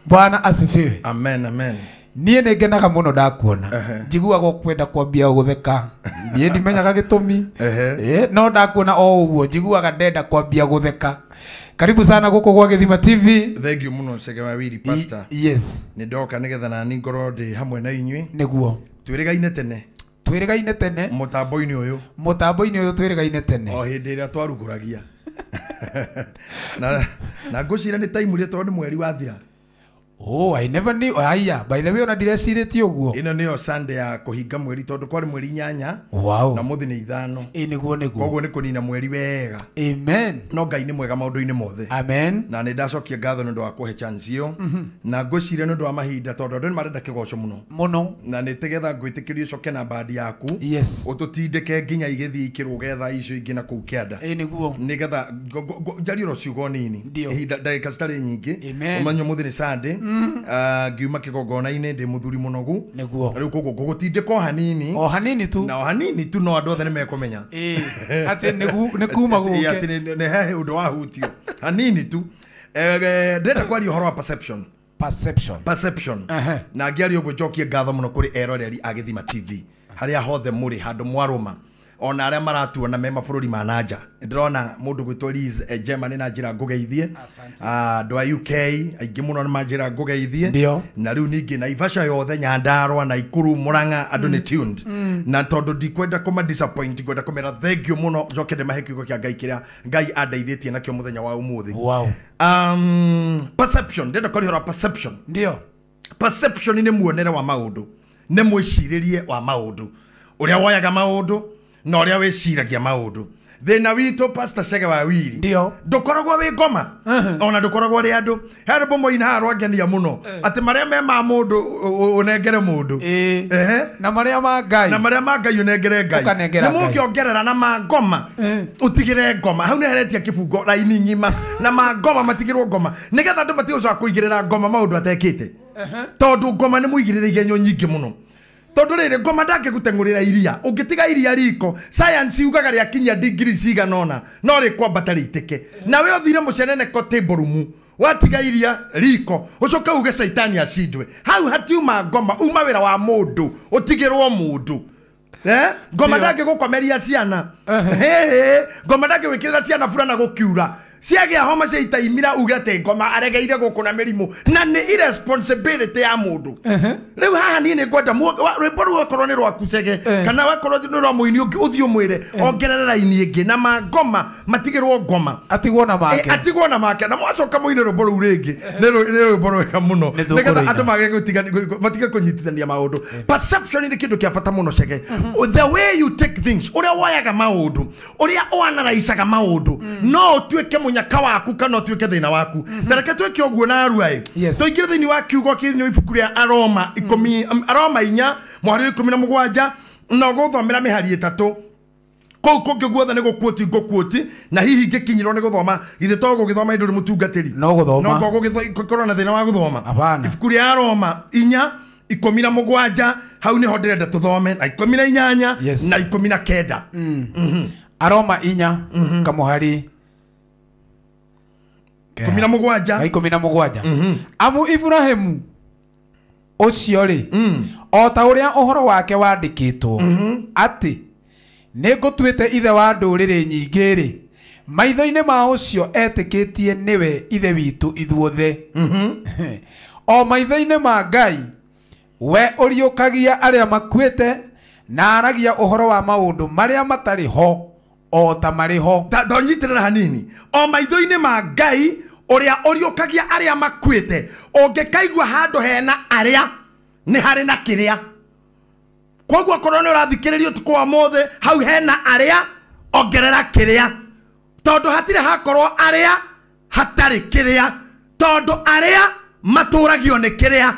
Bwana asifiwe. Amen, amen. Niĩ nĩ ngenaga mũno ndakuona. Njiguaga kwenda kwambia gũtheka. Niĩ ndimenyaga gĩtũmi. No ndakuona o ũguo njiguaga ndenda kwambia gũtheka. Karibu sana gũkũ gwa Gĩthima TV. Thank you mũno Chege wa Wili pastor. Yes. Nĩ ndoka nĩgetha nani ngorwo ndĩ hamwe na inyuĩ. Nĩguo. Twĩrĩgaine tene. Twĩrĩgaine tene. Mũtambo-inĩ ũyũ. Mũtambo-inĩ ũyũ twĩrĩgaine tene. O hĩndĩ ĩrĩa twarugũragia. Na ngũcira nĩ time ĩrĩa tondũ nĩ mweri wathira. Oh, I never knew. Aya, by the way, ona ndirecirĩtie ũguo. Ĩno nĩyo Sunday ya kũhinga mweri tondũ kwarĩ mweri 8. Wow. Na mũthĩ nĩ 5. Ĩ nĩguo nĩguo. Koguo nĩ kũnina mweri wega. Amen. No Ngai nĩ mwega maũndũ-inĩ mothe. Amen. Na nĩ ndacokia ngatho nĩ ũndũ wa kũhe chance ĩyo. Na ngwĩciria nĩ ũndũ wa mahinda tondũ andũ nĩ marenda kĩgoco mũno. Mũno. Na nĩ tĩgetha ngwĩtĩkĩrie ũcoke na bandi yaku. Yes. Ũtũtindĩke nginya igĩthiĩ ikĩrũge thaa icio ingĩ na kũu kĩanda. Ĩ nĩguo. Nĩgetha njarie oro ciugo nini. Ihinda ndagĩka citarĩ nyingĩ. Ũmenye ũmũthĩ nĩ Sunday. Ngiuma kĩgongona-inĩ ndĩ mũthuri mũnogu. Nĩguo. Rĩu koguo ngũgũtindĩka o hanini. O hanini tu. Na o hanini tu no andũ othe nĩ mekũmenya. Atĩ nĩ kuma gũke. Atĩ nĩ he ũndũ wahutio. Hanini tu. Ndĩrenda kwaria ũhoro wa perception. Perception. Perception. Na ngĩaria ũguo njokie ngatho mũno kũrĩ eroreri a Gĩthima TV. Harĩa hothe mũrĩ handũ mwarũma. Ona arĩa maratuona me mabũrũri ma nanja. Ndĩrona mũndũ gwĩtwo Liz Germany na njĩra ngũgeithie. Andũ a UK aingĩ mũno nĩ manjĩra ngũgeithie. Na rĩu ningĩ Naivasha yothe, Nyandarua, Naikuru, Murang'a, andũ nĩ tuned. Na tondũ ndikwenda kũma disappoint, ngwenda kũmera thank you mũno, njoke ndĩmahe kiugo kĩa Ngai kĩrĩa Ngai andeithĩtie nakĩo mũthenya wa ũmũthĩ. Wow. Perception, ndĩrenda kwaria ũhoro wa perception. Ndio. Perception nĩ muonere wa maũndũ, nĩ mwĩcirĩrie wa maũndũ, ũrĩa woyaga maũndũ na ũrĩa wĩciragia maũndũ. Thĩna witũ Pastor Chege wa Wili. Ndio. Ndũkoragwo wĩ ngoma. Ona ndũkoragwo ũrĩ andũ. He rwĩmbo mũina haha rwangenia mũno. Atĩ marĩa me ma mũndũ ũnengere mũndũ. Na marĩa ma Ngai. Na marĩa ma Ngai ũnengere Ngai. Ũkanengera Ngai. Nĩ mũngĩongerera na ma ngoma. Ũtigĩre ngoma. Hau nĩ heretia kĩbungo raini ng'ima. Na ma ngoma matigĩrwo ngoma. Nĩgetha andũ matige gũcoka kũigĩrĩra ngoma maũndũ atekĩte. Tondũ ngoma nĩ mũigĩrĩre igenyo nyingĩ mũno. Tondũ rĩrĩ ngoma ndangĩgũteng'ũrĩra iria. Ũngĩtiga iria riko, science yugaga rĩakinya degree cigana ũna, no rĩkwambata rĩitĩke. Nawe ũthire mũceneneko table room, watiga iria riko, ũcoke uge caitani acindwe. Hau hatiuma ngoma, uma wĩra wa mũndũ, ũtigĩrwo mũndũ. Ngoma ndangĩgũkomeria ciana. Ngoma ndangĩgwĩkĩrĩra ciana burana gũkiura. Ciagĩa homa cia itaimira uge atĩ ngoma aregeire gũkũ na mĩrimũ. Na nĩ irresponsibility ya mũndũ. Rĩu haha niĩ nĩ ngwenda rwĩmbo rũu okorwo nĩ rwaku Chege, kana wakorwo nĩ rwa mũini ũngĩ ũthiĩ ũmwĩre ongerere raini ĩngĩ na ma ngoma matigĩrwo ngoma. Atigwo na make. Atigwo na make. Na mwacoka mũine rwĩmbo rũu rĩngĩ. Nĩ rwĩmbo rwega mũno. Nĩgetha andũ mage matige kũnyitithania maũndũ. Perception nĩ kĩndũ kĩa bata mũno Chege. The way you take things, ũrĩa woyaga maũndũ, ũrĩa ũanaraicaga maũndũ, no ũtuĩke munyaka waku kana ũtuĩke thĩna waku. Tareke twĩke ũguo na arua ĩ. Tũingĩre thĩinĩ wa kiugo kĩ thĩinĩ wa ibuku rĩa Aroma 10, Aroma 4 mũhari wa 17, na ũgũthomera mĩhari 3. Kũu kũngĩ guothe nĩ gũkuoti ngũkuoti, na hihi ngĩkinyĩrwo nĩ gũthoma, githĩ to gũgĩthoma indo ndũrĩ mũtungatĩri. No gũthoma. No gũgĩkorwo na thĩna wa gũthoma. Hapana. Ibuku rĩa Aroma 4 17, hau nĩho ndĩrenda tũthome, na 18 na 19. Aroma 4 kamũhari 17. 17. Amu Ibrahimu ũcio rĩ, o ta ũrĩa ũhoro wake wandĩkĩtwo, atĩ nĩ ngũtuĩte ithe wa ndũrĩrĩ nyingĩ rĩ, maitho-inĩ ma ũcio etĩkĩtie nĩwe ithe witũ ithuothe. O maitho-inĩ ma Ngai, we ũriũkagia arĩa makuĩte na aragia ũhoro wa maũndũ marĩa matarĩ ho o ta marĩ ho. Ndonyitĩrĩra hanini. O maitho-inĩ ma Ngai ũrĩa ũriũkagia arĩa makuĩte, ũngĩkaigua handũ hena arĩa nĩ harĩ na kĩrĩa. Koguo korwo nĩ ũrathikĩrĩria ũtukũ wa ũmũthĩ, hau hena arĩa, ongerera kĩrĩa. Tondũ hatirĩ hakorwo arĩa hatarĩ kĩrĩa, tondũ arĩa matũragio nĩ kĩrĩa.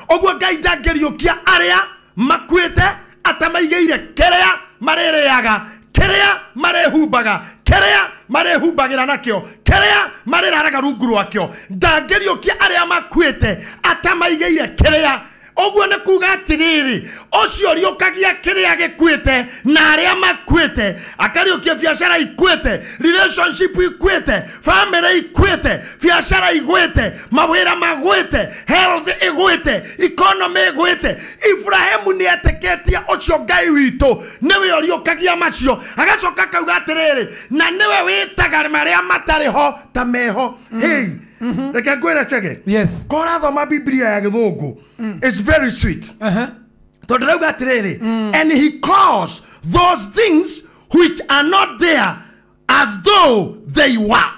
Ũguo Ngai ndangĩriũkia arĩa makuĩte atamaigĩire kĩrĩa marĩrĩaga, kĩrĩa marĩhumbaga, kĩrĩa marĩhumbagĩra nakĩo, kĩrĩa marĩraraga rungu rwakĩo. Ndangĩriũkia arĩa makuĩte atamaigĩire kĩrĩa. Ũguo nĩ kuga atĩrĩrĩ, ũcio ũriũkagia kĩrĩa gĩkuĩte na arĩa makuĩte, akariũkia biacara ikuĩte, relationship ikuĩte, family ikuĩte, biacara igwĩte, mawĩra magwĩte, health ĩgwĩte, economy ĩgwĩte. Ibrahimu nĩ etĩkĩtie ũcio Ngai witũ nĩwe ũriũkagia macio. Agacoka akauga atĩrĩrĩ, na nĩwe wĩtaga marĩa matarĩ ho ta meho. Hey, reke ngwĩre Chege. Yes. Korathoma Biblia ya gĩthũngũ, it's very sweet. Tondũ rauga atĩrĩrĩ, and he calls those things which are not there as though they were.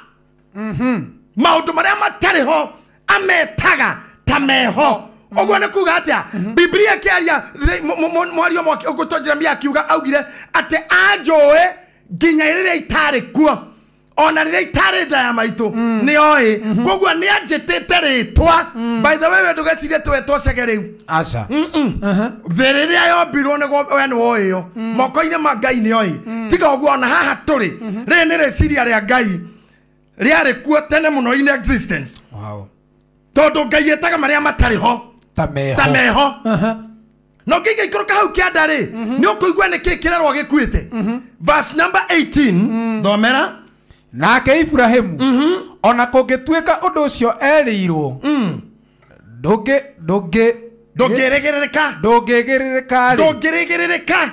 Maũndũ marĩa matarĩ ho ametaga ta meho. Ũguo nĩ kuga atĩa? Biblia ĩkĩaria mwario ũgũtwo Jeremia akiuga augire atĩ anjũĩ nginya rĩrĩa itarĩ kuo, ona rĩrĩa itarĩ nda ya maitũ nĩ oĩ. Koguo nĩ anjĩtĩte rĩtwa. By the way, we ndũgecirie twetwo Chege rĩu. Aca. Thĩ rĩrĩa yombirwo nĩguo we nĩ woĩyo, moko-inĩ ma Ngai nĩ oĩ. Tiga ũguo ona haha tũrĩ, rĩrĩ nĩ rĩciria rĩa Ngai rĩarĩ kuo tene mũno in existence. Wow. Tondũ Ngai etaga marĩa matarĩ ho ta meho. Ta meho. No ngĩikũrũka hau kĩanda rĩ, nĩ ũkũigua nĩ kĩ kĩrerwo gĩkuĩte. Verse number 18, thomera. Nake Ibrahimu ona kũngĩtuĩka ũndũ ũcio erĩirwo, ndũngĩrĩgĩrĩrĩka. Ndũngĩgĩrĩrĩka rĩ. Ndũngĩrĩgĩrĩrĩka.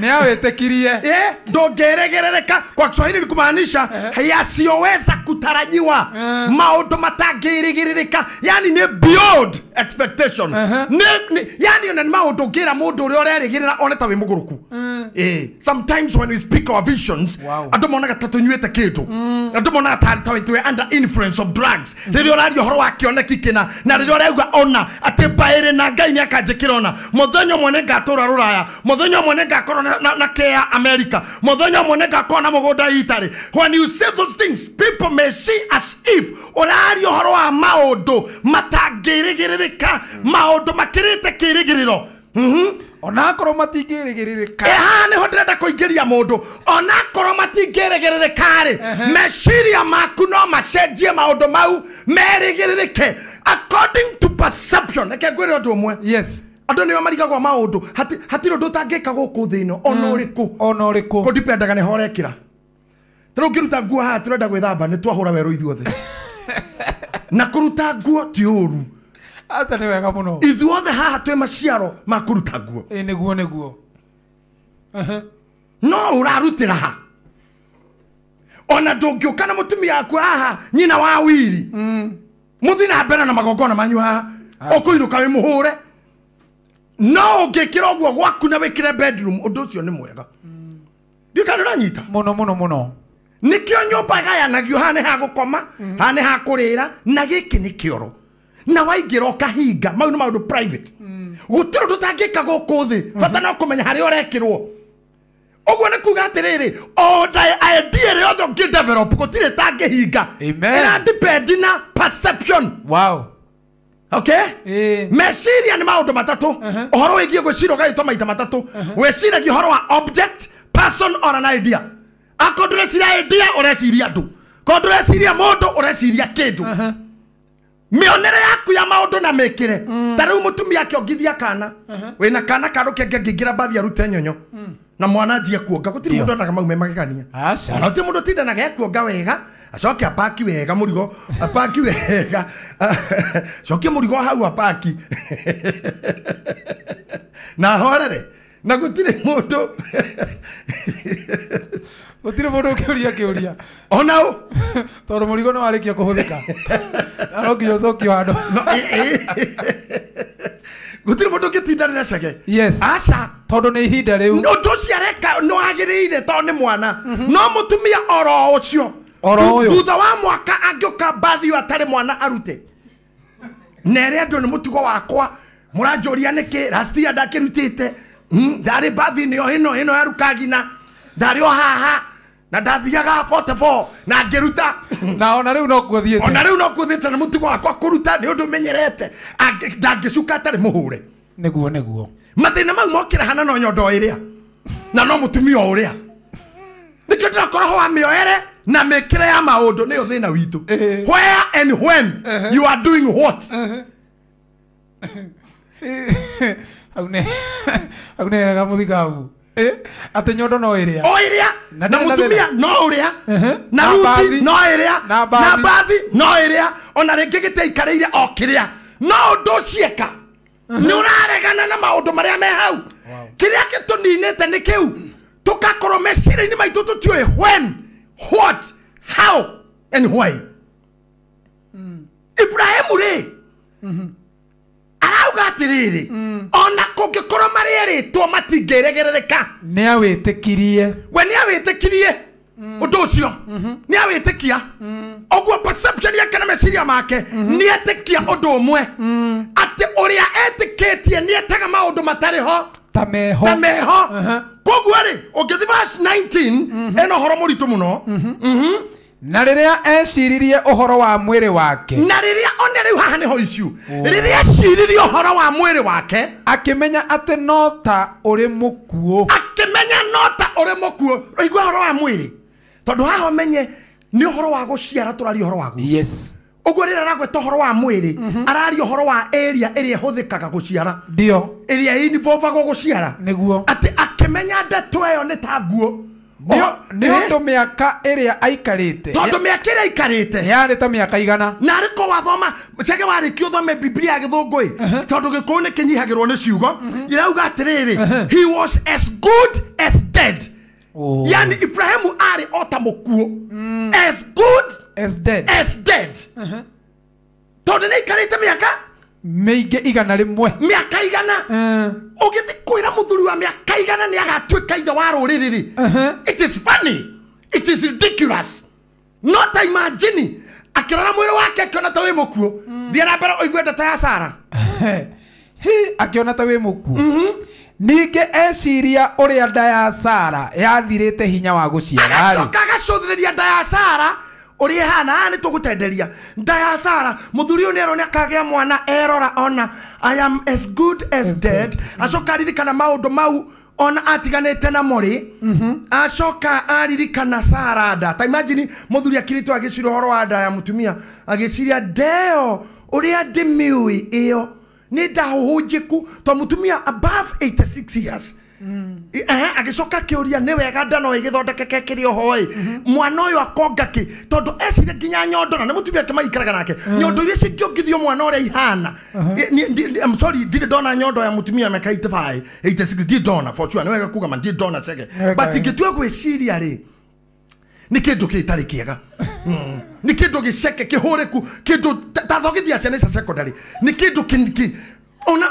Nĩ awĩtĩkirie. Ndũngĩrĩgĩrĩrĩka kwa Kiswahili ni kumaanisha yasiyoweza kutarajiwa, maũndũ matangĩrĩgĩrĩrĩka, yani nĩ beyond expectation. Yani ona nĩ maũndũ ũngĩra mũndũ ũrĩa ũrerĩgĩrĩra one ta wĩ mũgũrũku. Sometimes when we speak our visions, andũ monaga ta tũnyuĩte kĩndũ, andũ monaga ta twĩ under influence of drugs. Rĩrĩa ũraria ũhoro wa kĩoneki kĩna, na rĩrĩa ũrauga ona atĩ mbaĩrĩ na Ngai nĩ akanjĩkĩra ona mũthenya ũmwe nĩ ngatũra Rũraya, mũthenya ũmwe nĩ ngakorwo na kea America, mũthenya ũmwe nĩ ngakorwo na mũgũnda Italy. When you say those things, people may see as if ũraria ũhoro wa maũndũ matangĩrĩgĩrĩrĩka, maũndũ makĩrĩte kĩrĩgĩrĩro. Onakorwo matingĩrĩgĩrĩrĩka. Haha nĩho ndĩrenda kũingĩria mũndũ. Onakorwo matingĩrĩgĩrĩrĩka rĩ, meciria maku no macenjie maũndũ mau merĩgĩrĩrĩke according to perception. Reke ngwĩre ũndũ ũmwe. Yes. Andũ nĩo marigagwo maũndũ. Hatirĩ ũndũ ũtangĩka gũkũ thĩ ĩno ona ũrĩkũ. Ona ũrĩkũ. Kũdipendaga nĩho ũrekĩra. Ta rĩu ũngĩruta nguo haha tũrenda gwĩthamba nĩ twahũra werũ ithuothe. Na kũruta nguo ti ũru. Aca nĩ wega mũno. Ithuothe haha twĩ maciaro ma kũruta nguo. Nĩguo nĩguo. No ũrarutĩra ha? Ona ndũngĩũka na mũtumia waku haha nyina wa wiri, mũthiĩ na mbere na magongona manyu haha, ũkũinũka wĩ mũhũre. No ũngĩkĩra ũguo gwaku na wĩkĩre bedroom, ũndũ ũcio nĩ mwega. Ndiũĩ kana nĩũranyita? Mũno mũno mũno. Nĩkĩo nyũmba ĩgayanagio, haha nĩ ha gũkoma, haha nĩ ha kũrĩra, na gĩkĩ nĩ kĩoro. Na waingĩra ũkahinga, mau nĩ maũndũ private. Gũtirĩ ũndũ ũtangĩka gũkũ thĩ, bata no kũmenya harĩa ũrekĩrwo. Ũguo nĩ kuga atĩrĩrĩ, o idea ĩrĩa yothe ũngĩ develop gũtirĩ ĩtangĩhinga. Ĩra depend na perception. Wow. Okay? Meciria nĩ maũndũ matatũ. Ũhoro wĩgiĩ gwĩciria ũgaĩtwo maita matatũ. Wĩciragia ũhoro wa object, person or an idea. Akorwo ndũreciria idea, ũreciria andũ. Korwo ndũreciria mũndũ, ũreciria kĩndũ. Mĩonere yaku ya maũndũ na mĩkĩre. Ta rĩu mũtumia akĩongithia kana, wĩna kana karũke angĩingĩra mbathi arute nyonyo, na mwana anjie kuonga. Gũtirĩ mũndũ onaga mau me magegania. Ona gũtirĩ mũndũ ũtindanaga ekuonga wega, acoke apaki wega mũrigo, apaki wega, acokie mũrigo hau apaki na ahorere. Na gũtirĩ mũndũ gũtirĩ mũndũ ũkĩũria kĩũria ona ũ, tondũ mũrigo nĩ warĩkia kũhũthĩka na no nginya ũcokio handũ. Gũtirĩ mũndũ ũngĩtindanĩra Chege. Yes. Aca. Tondũ nĩ ihinda rĩu. Ũndũ ũcio areka nĩ wagĩrĩire tondũ nĩ mwana. No mũtumia oro ũcio, oro ũyũ, thutha wa mwaka angĩũka mbathi ĩyo atarĩ mwana arute. Na ere andũ nĩ mũtugo wakwa, mũranjũria nĩkĩ last year ndakĩrutĩte. Ndarĩ mbathi ĩno ĩno ĩno ya Rukagina, ndarĩ o haha na ndathiaga 44 na ngĩruta. Na ona rĩu no kuo thiĩte. Ona rĩu no kuo thiĩte, nĩ mũtugo wakwa kũruta, nĩ ũndũ menyerete. Ndangĩcuka atarĩ mũhũre. Nĩguo nĩguo. Mathĩna mau mokĩra hana no nyondo ĩrĩa na no mũtumia o ũrĩa. Nĩkĩo ndĩrakora ho wa mĩoere na mĩkĩre ya maũndũ nĩyo thĩna witũ. Where and when you are doing what. Hau nĩ wega mũthikabu. Atĩ nyondo no ĩrĩa. O ĩrĩa na mũtumia no ũrĩa na Ruti no ĩrĩa na Bathi no ĩrĩa ona rĩngĩ gĩtiaikarĩire o kĩrĩa no ũndũ ũcieka nĩ ũraregana na maũndũ marĩa me hau. Kĩrĩa gĩtũninĩte nĩ kĩu tũgakorwo meciria-inĩ maitũ tũtiũĩ when, what, how and why. Ibrahimu rĩ arauga atĩrĩrĩ ona kũngĩkorwo marĩerĩtwo matingĩregerereka. Nĩ awĩtĩkirie. We nĩ awĩtĩkirie ũndũ ũcio, nĩ awĩtĩkia. Ũguo perception yake na meciria make nĩ etĩkia ũndũ ũmwe atĩ ũrĩa etĩkĩtie nĩ etaga maũndũ matarĩ ho ta meho. Ta meho. Koguo rĩ ũngĩthiĩ verse 19 ĩno ũhoro mũritũ mũno. Na rĩrĩa eciririe ũhoro wa mwĩrĩ wake. Na rĩrĩa one rĩu haha nĩho issue. Rĩrĩa eciririe ũhoro wa mwĩrĩ wake akĩmenya atĩ no ta ũrĩ mũkuũ. Akĩmenya no ta ũrĩ mũkuũ. Ũigua ũhoro wa mwĩrĩ tondũ haha ũmenye nĩ ũhoro wa gũciara tũraria ũhoro waguo. Yes. Ũguo rĩrĩa aragweta ũhoro wa mwĩrĩ araria ũhoro wa area ĩrĩa ĩhũthĩkaga gũciara. Ndio. Ĩrĩa involvagwo gũciara. Nĩguo. Atĩ akĩmenya ndeto ĩyo nĩ ta nguo. Nĩ ũndũ mĩaka ĩrĩa aikarĩte. Tondũ mĩaka ĩrĩa aikarĩte yarĩ ta mĩaka igana. Na arĩ ko wathoma cege warĩkia ũthome Biblia ya gĩthũngũ ĩ tondũ gĩkũyũ nĩ kĩnyihagĩrwo nĩ ciugo irauga atĩrĩrĩ he was as good as dead. Yani Ibrahimu arĩ o ta mũkuũ. As good as dead. As dead. Tondũ nĩ aikarĩte mĩaka mĩingĩ igana rĩmwe. Mĩaka igana. Ũgĩthiĩ kwĩra mũthuri wa mĩaka igana nĩ agatuĩka ithe wa rũrĩrĩ rĩ. It is funny. It is ridiculous. Not imagine. Akĩrora mwĩrĩ wake akĩona ta wĩ mũkuũ. Thiĩ na mbere ũigue ndeto ya Sara. Akĩona ta wĩ mũkuũ. Ningĩ eciria ũrĩa nda ya Sara yathirĩte hinya wa gũciara. Agacoka agacũthĩrĩria nda ya Sara ũrĩa ĩhana. Haha nĩ tũgũtenderia nda ya Sara. Mũthuri ũyũ nĩerwo nĩakagĩa mwana erora ona I am as good as dead. Acoka aririkana maũndũ mau ona atiganĩte namo rĩ. Acoka aririkana Sara nda. Ta imagine mũthuri akirĩtwo agĩciria ũhoro wa nda ya mũtumia agĩciria ndeo ũrĩa ndĩmĩũĩ ĩyo nĩ ndahũhũnjĩku to mũtumia above 86 years. Agĩcoka akĩũria nĩ wega nda no ĩgĩthondekeke kĩrĩ oho ĩ mwana ũyũ akonga kĩ tondũ ecire nginya nyondo na nĩ mũtumia ake maikaraga nake nyondo iria cingĩongithio mwana ũrĩa ihana. I'm sorry ndirĩ ndona nyondo ya mũtumia mĩaka 85 86 ndirĩ ndona for sure nĩ wega kuga ma ndirĩ ndona cege but ingĩtua gwĩciria rĩ nĩ kĩndũ gĩtarĩ kĩega. Nĩ kĩndũ gĩceke kĩhũrĩku kĩndũ ta thogithia ciana cia secondary nĩ kĩndũ kĩ ona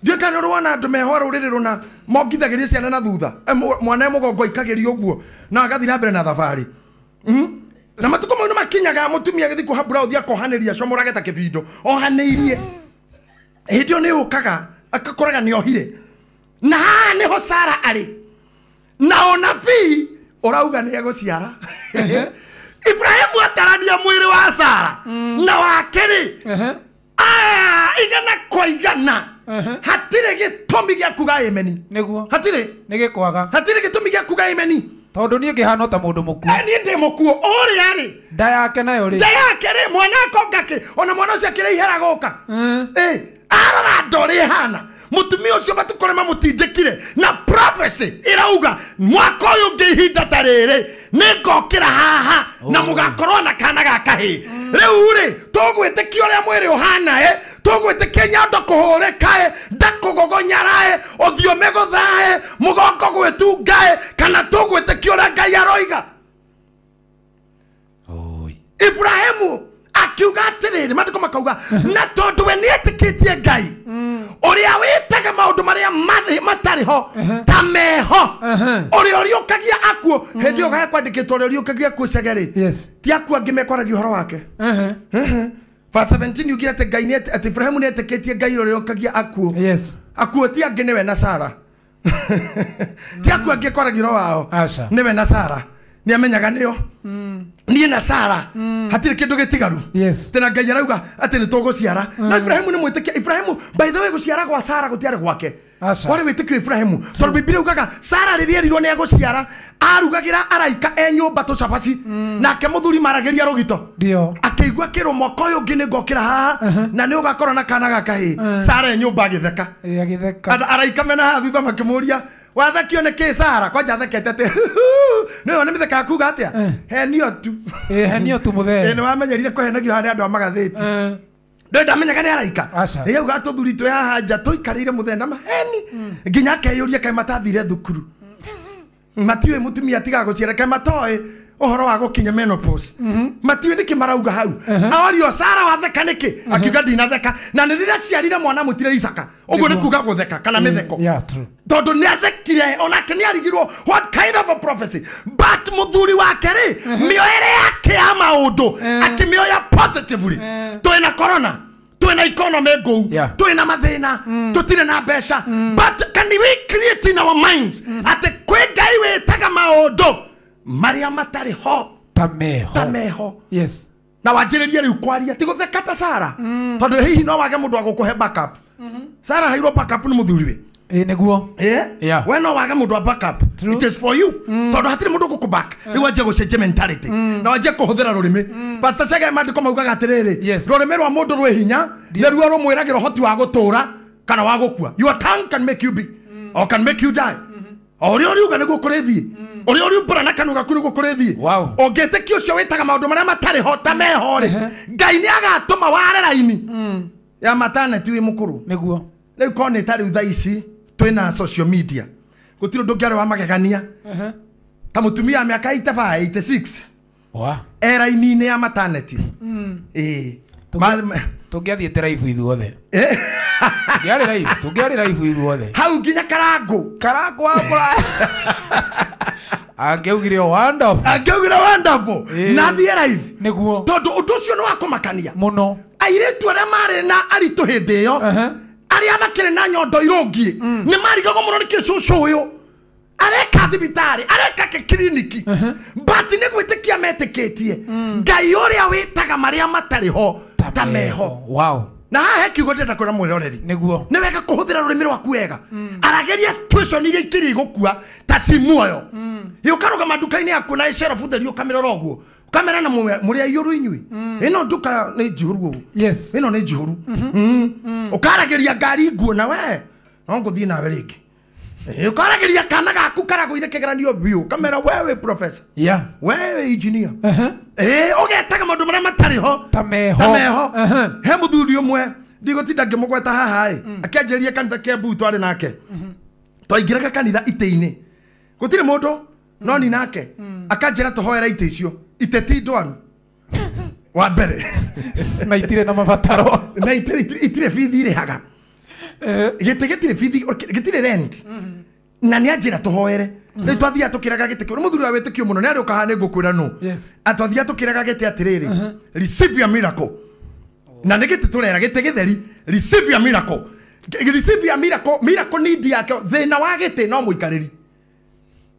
ndiũĩ kana nĩũrĩ andũ meho rũrĩrĩ rũna mongithagĩria ciana na thutha mwana e mũgongo aikagĩrio ũguo na agathiĩ na mbere na thabarĩ. Na matukũ mau nĩ makinyaga mũtumia agĩthiĩ kuoha burauthi akohanĩria acomorage ta kĩbindo ohanĩirie hĩndĩ ĩyo nĩ yũkaga akakoraga nĩ ohire. Na haha nĩho Sara arĩ na ũnabii ũrauga nĩ egũciara. Ibrahimu atarania mwĩrĩ wa Sara na wake rĩ igana kwa igana. Hatirĩ gĩtũmi gĩa kuga ameni. Nĩguo. Hatirĩ. Nĩ gĩkwaga. Hatirĩ gĩtũmi gĩa kuga ameni. Tondũ niĩ ngĩhana ta mũndũ mũkuũ. Niĩ ndĩ mũkuũ ũrĩa rĩ. Nda yake nayo rĩ. Nda yake rĩ mwana akonga kĩ ona mwana ũcio akĩrĩ ihera gũka. Arora nda ũrĩa ĩhana. Mũtumia ũcio matukũ nĩ mamũtindĩkire na prophecy ĩrauga mwaka ũyũ ũngĩ ihinda ta rĩrĩ nĩ ngokĩra haha na mũgakorwo na kana ga kahĩĩ. Rĩu rĩ tũgwĩtĩkia ũrĩa mwĩrĩ ũhana ĩ tũgwĩtĩkia nyondo kũhũrĩka ĩ nda kũgogonyara ĩ ũthiũ mĩgũtha ĩ mũgongo gwĩtunga ĩ kana tũgwĩtĩkia ũrĩa Ngai aroiga. Ibrahimu akiuga atĩrĩrĩ maandĩko makauga na tondũ we nĩetĩkĩtie Ngai ũrĩa wĩtaga maũndũ marĩa matarĩ ho ta meho ũrĩa ũriũkagia akuũ. Hĩndĩ ĩyo gahe kwandĩkĩtwo ũrĩa ũriũkagia akuũ cege rĩ ti akuũ angĩ mekwaragia ũhoro wake. Verse 17 yugire atĩ Ngai nĩ atĩ Ibrahimu nĩetĩkĩtie Ngai ũrĩa ũriũkagia akuũ. Yes. Akuũ ti angĩ nĩwe na Sara. Ti akuũ angĩ kwaragia ũhoro wao nĩwe na Sara. Nĩ amenyaga nĩo niĩ na Sara hatirĩ kĩndũ gĩtigaru. Tena Ngai arauga atĩ nĩ tũgũciara. Na Ibrahimu nĩ mwĩtĩkia. Ibrahimu by the way gũciara gwa Sara gũtiarĩ gwake. Warĩ wĩtĩkio Ibrahimu tondũ Bibilia ugaga Sara rĩrĩa erirwo nĩ egũciara arugagĩra araika e nyũmba tũcabaci nake mũthuri maragĩria rũgito akĩigua kĩrwo mwaka ũyũ ũngĩ nĩ ngokĩra haha na nĩ ũgakorwo na kana ga kahĩĩ. Sara e nyũmba agĩtheka. Araika mena haha thutha makĩmũria wathekio nĩ kĩ Sara kwanja athekete atĩ nĩwe nĩ mĩtheka yakuga atĩa henio tu henio tu mũthee nĩ wamenyerire kũhenagio haha nĩ andũ a magathĩti ndå ndamenyaga nä araika nä tå thuri twä haha nja tå ikarä ire må thenya maheni nginya akeyå ria kaä matathire thukuru matiå må tumia tigaga gå ciara kaä matoä å horo wa gå kinya menopause matiå nä kä marauga hau aorio Sara watheka nä kä akiuga ndinatheka na nä rä rä aciarire mwana må tire Isaka å guo nä kuga gå theka kana mä theko tondå nä athekire onake nä arigirwo what kind of a prophecy but må thuri wake rä mä oere yake ya maå ndå akä mä oya positively twä na corona twina economy ngũu twina mathina tutire na mbeca but can we create in our minds atĩ kwĩ Ngai wĩtaga maũndũ marĩa matarĩ ho ta meho. Yes. Na wanjĩrĩrie rĩu kwaria ti gũtheka ta Sara tondũ hihi no wage mũndũ wa gũkũhe backup. Sara hairwo backup nĩ mũthuriwe. Nĩguo we no wage mũndũ wa backup. It is for you tondũ hatirĩ mũndũ gũkũ back rĩu wanjie gũcenjia mentality na wanjie kũhũthĩra rũrĩmĩ. Pastor Chege maandĩko maugaga atĩrĩrĩ rũrĩmĩ rwa mũndũ rwĩ hinya nĩruo rũmwĩragĩra ũhoti wa gũtũũra kana wa gũkua. Your tongue can make you be or can make you die. O ũrĩa ũriuga nĩguo kũrĩthiĩ ũrĩa ũriumbũra na kanua gaku nĩguo kũrĩthiĩ. Ũngĩtĩkia ũcio wĩtaga maũndũ marĩa matarĩ ho ta meho rĩ Ngai nĩ agatũma ware raini ya maternity wĩ mũkũrũ. Nĩguo rĩu korwo nĩ ta rĩu thaa ici twĩna social media gũtirĩ ũndũ ũngĩarĩ wa magegania ta mũtumia wa mĩaka 85 86 e raini-inĩ ya maternity. Tũngĩathiĩte raibu ithuothe tũngĩarĩ raibu ithuothe hau nginya Karangũ wa mũraya angĩaugire wonderful na athiĩ live nĩguo tondũ ũndũ ũcio nĩ wa kũmakania mũno. Airĩtu arĩa marĩ na aritũ hĩndĩ ĩyo arĩa makĩrĩ na nyondo irũngiĩ nĩ marigagwo mũno nĩ kĩ cũcũ ũyũ areka thibitarĩ areka kĩkiriniki but nĩ gwĩtĩkia metĩkĩtie Ngai ũrĩa wĩtaga marĩa matarĩ ho ta meho. Wow. Na haha he kiugo ndĩrenda kwĩra mwĩroreri nĩguo nĩ wega kũhũthĩra rũrĩmĩ rwaku wega aragĩria situation iria ikĩrĩ igũkua ta ci muoyo ũkarũgama nduka-inĩ yaku na ĩcerobu theri ũkamĩrora ũguo kamera na mũrĩ aiyũru inyuĩ ĩno nduka nĩ njihũru ũguo. Yes. Ĩno nĩ njihũru ũkaragĩria ngari nguo na we no ngũthiĩ nawe rĩngĩ ũkaragĩria kana gaku karagũire kĩgeranio biũ kamera wewe professor wewe engineer ũgetaga maũndũ marĩa matarĩ ho ta meho. He mũthuri ũmwe ndigũtinda ngĩmũgweta haha ĩ akĩanjĩrĩria kanitha Kiambu twarĩ nake twaingĩraga kanitha itĩ-inĩ gũtirĩ mũndũ no ni nake akanjĩra tũhoere itĩ icio itĩ ti ndwaru wa mbere na itirĩ na mabataro na itirĩ bithi irĩhaga gĩtĩ gĩtirĩ bithi gĩtirĩ rent na nĩ anjĩra tũhoere rĩu twathiaga tũkĩraga gĩtĩ kĩu nĩ mũthuri wa wĩtĩkio mũno nĩ arĩũka haha nĩ ngũkwĩra nũ atwathiaga tũkĩraga gĩtĩ atĩrĩrĩ receive your miracle na nĩ gĩtĩ tũrera gĩtĩ gĩtheri receive your miracle receive your miracle miracle need yake thĩna wa gĩtĩ no mũikarĩri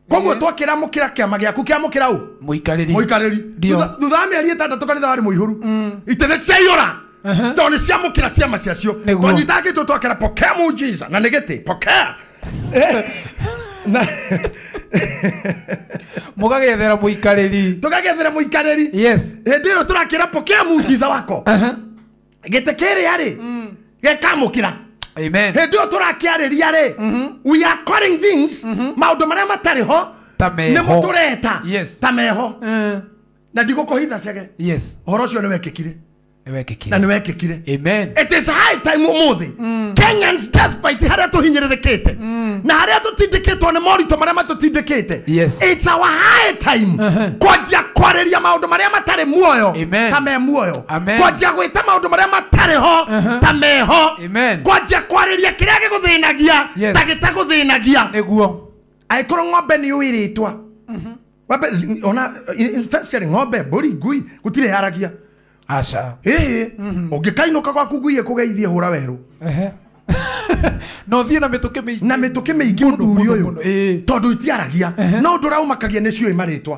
koguo twakĩra mũkĩra kĩama gĩaku kĩamũkĩra ũ mũikarĩri thutha wa mĩeri ĩtandatũ kanitha warĩ mũihũru itĩ nĩ ciaiyũra tondũ nĩ ciamũkĩra ciama ciacio twanyitaga gĩtũ twakĩra pokea muujiza na nĩ gĩtĩ pokea mũgagethera mũikarĩri tũgagethera mũikarĩri. Yes. Hĩndĩ ĩyo tũrakĩra pokea muujiza wako gĩtĩ kĩrĩa rĩ gĩkamũkĩra. Amen. Hĩndĩ ĩyo tũrakĩarĩria rĩ we are calling things maũndũ marĩa matarĩ ho ta meho nĩmo tũreta ta meho na ndigũkũhitha Chege. Yes. Ũhoro ũcio nĩ wekĩkire na nĩ wekĩkire. Amen. It is high time ũmũthĩ Kenyans despite harĩa tũhinyĩrĩrĩkĩte na harĩa tũtindĩkĩtwo nĩ moritũ marĩa matũtindĩkĩte. It's our high time kwanjia kwarĩria maũndũ marĩa matarĩ muoyo ta me muoyo kwanjia gwĩta maũndũ marĩa matarĩ ho ta meho kwanjia kwarĩria kĩrĩa gĩgũthĩnagia ta gĩtagũthĩnagia nĩguo angĩkorwo ng'ombe nĩ ũĩ rĩtwa ona especially ng'ombe mbũri ngui gũtirĩ yaragia aca ĩĩ ũngĩkainũka gwaku ngui ĩkũgeithie hũra werũ no thiĩ na mĩtũkĩ mĩingĩ na mĩtũkĩ mĩingĩ mũthuri ũyũ tondũ itiaragia no ũndũ ũrĩa ũmakagia nĩ ciũĩ marĩtwa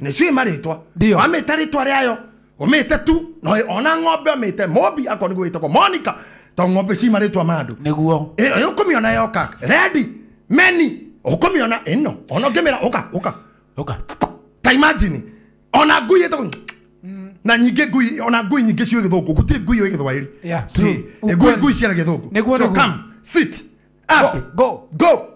nĩ ciũĩ marĩtwa wamĩta rĩtwa rĩayo ũmĩte tu no ona ng'ombe ũmĩte Mobi akorwo nĩguo ĩtagwo Monica To ng'ombe ci marĩtwa ma andũ. Nĩguo. Ũkũmĩona yoka. Ready. Many. Ũkũmĩona ĩno. Ona ũngĩmĩra ũka ũka. Ũka. Ta imagine. Ona ngui ĩtagwo na nyingĩ ngui ona ngui nyingĩ ciũĩ gĩthũngũ gũtirĩ ngui yũĩ gĩthwaĩri. Yeah, true. Ngui ngui ciara gĩthũngũ. Nĩguo So nĩguo. come, sit, up, Go. Go.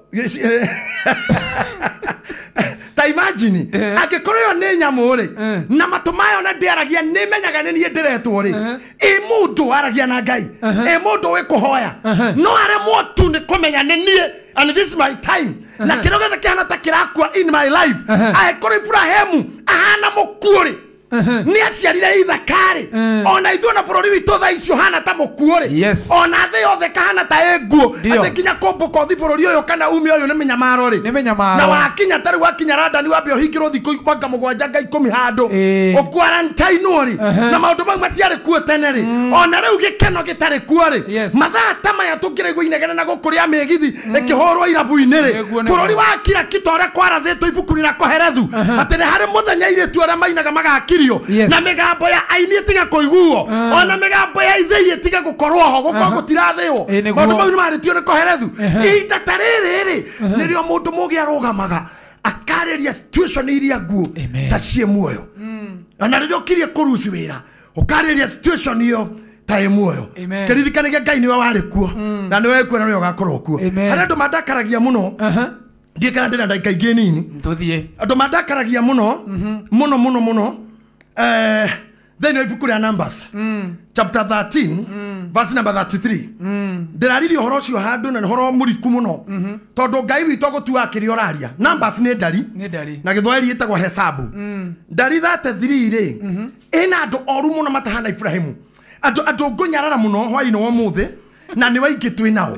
Ta imagine angĩkorwo ĩyo nĩ nyamũ rĩ na matũ mayo na ndĩaragia nĩmenyaga nĩ niĩ ndĩretwo rĩ ĩ mũndũ aragia na Ngai ĩ mũndũ wĩ kũhoya no aremwo tu nĩ kũmenya nĩ niĩ and this is my time na kĩrĩa gĩothe kĩhana ta kĩrakua in my life angĩkorwo Iburahĩmu ahana mũkuũ rĩ nĩ aciarire Ithaka rĩ ona ithuĩ na bũrũri witũ thaa ici ũhana ta mũkuũ rĩ Yes. ona thĩ yothe kahana ta ĩ nguo Ndio. atĩ nginya kũmbũka ũthi bũrũri ũyũ kana ume ũyũ nĩ mĩnyamaro rĩ Nĩ mĩnyamaro. na wakinya ta rĩu wakinya London wambe ũhingĩrwo thikũ mwaka mũgwanja nga ikũmi handũ Ĩĩ. ũkwarantainwo rĩ na maũndũ mau matiarĩ kuo tene rĩ ona rĩu gĩkeno gĩtarĩ kuo rĩ Yes. mathaa ta maya tũngĩraigua inegene na gũkũ rĩa mĩgithi ĩkĩhũrwo irabu-inĩ rĩ Nĩguo, nĩguo. bũrũri wa kira kita ũrĩa kwarathĩtwo ibuku-inĩ rĩa Koherethu atĩ nĩ harĩ mũthenya airĩtu arĩa mainaga magakirio Yes. na mĩgambo ya aini ĩtige kũiguo ona mĩgambo ya ithĩi ĩtige gũkorwo ho gũkorwo gũtirathĩo Ĩĩ, nĩguo. maũndũ mau nĩ marĩtio nĩ Koherethu ihinda ta rĩrĩ rĩ nĩrĩo mũndũ mũgĩ arũgamaga akarĩria situation iria nguo Amen. ta ciĩ muoyo ona rĩrĩa ũkirie kũruci wĩra ũkarĩria situation ĩyo ta ĩ muoyo Amen. kĩririkanage Ngai nĩwe warĩ kuo na nĩwe kuo na nĩwe ũgakorwo kuo Amen. harĩ andũ mandakaragia mũno ndiĩ kana ndĩna ndagĩka ingĩ nini Tũthiĩ. andũ mandakaragia mũno mũno mũno mũno thĩinĩ wa ibuku rĩa Numbers chapter 13 verse number 33 ndĩraririe ũhoro ũcio handũ na nĩ ũhoro mũriku mũno tondũ Ngai witũ agũtuaga kĩrĩa ũraria. Numbers nĩ ndari Nĩ ndari. na gĩthwaĩri ĩtagwo hesabu ndari 33 rĩ ĩna andũ oru mũno matahana Ibrahimu andũ ngũnyarara mũno hwaĩ-inĩ wa ũmũthĩ na nĩ waingĩ twĩ nao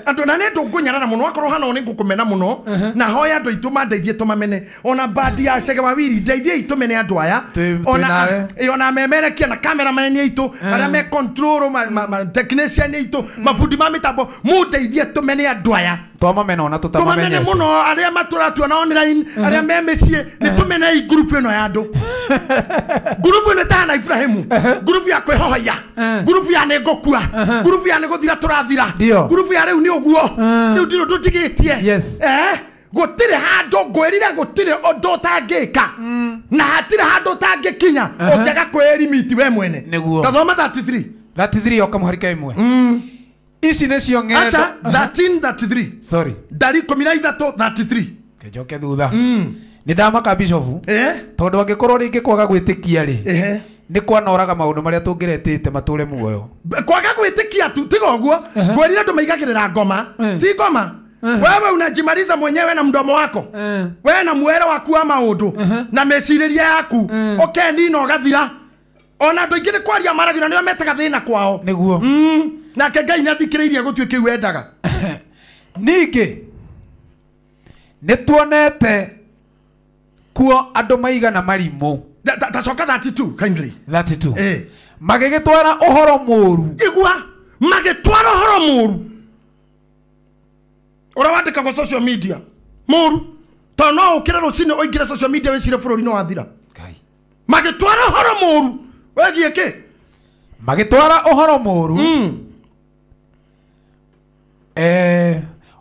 andũ na nĩ andũ ngũnyarara mũno akorwo hana nĩ ngũkũmena mũno na hoya andũ aitũ mandeithie tũmamene ona bandi ya Chege Wawiri ndeithiei tũmene andũ aya Twĩ ona nawe. ona memerekia na cameraman aitũ arĩa me control ma technician aitũ mabundi ma mĩtambo mũndeithie tũmene andũ aya Twamamena ona tũmamene tũtamamenyete. mũno arĩa matũratuona online arĩa me mĩciĩ nĩ tũmenei ngurubu ĩno ya andũ ngurubu ĩno ĩtahana Ibrahimu ngurubu ya kwĩhohoia ngurubu ya nĩ ngũkua ngurubu ya nĩ gũthira tũrathira Ndio. ngurubu ya rĩu nĩ ũguo rĩu ndirĩ ũndũ ndigĩtie Yes. Gũtirĩ handũ ngwĩrire gũtirĩ ũndũ ũtangĩka na hatirĩ handũ ũtangĩkinya ũngĩaga kwĩrimiti we mwene Nĩguo. tathoma 33 33 yoka mũharika ĩmwe. Ici nĩcio ng'endo. aca 13 33 Sorry. ndari 13 33 Kĩnjoke thutha. Nĩ ndamaka bishofu tondũ angĩkorwo rĩngĩ kwaga gwĩtĩkia rĩ nĩ kwanoraga maũndũ marĩa tũngĩretĩte matũre muoyo. Kwaga gwĩtĩkia tu tiga ũguo ngwĩrire andũ maigagĩrĩra ngoma ti ngoma wewe unajimaliza mwenyewe na mdomo wako we na mwere waku wa maũndũ na mĩcirĩrie yaku ũkenina ũgathira ona andũ aingĩ nĩ kwaria maragia na nĩo metaga thĩna kwao Nĩguo. Nake Ngai nĩ athikĩrĩirie gũtuĩ kĩu endaga. Ningĩ nĩ tuonete kuo andũ maigana marimũ Tacoka 32 kindly 32 magĩgĩtwara ũhoro mũũru. Igua magĩtwara ũhoro mũũru ũrĩa wandĩkagwo social media mũũru tondũ no ũkĩre rũcinĩ ũingĩre social media wĩcire bũrũri nĩ wathira. Magĩtwara ũhoro mũũru wĩgiĩ kĩ? Magĩtwara ũhoro mũũru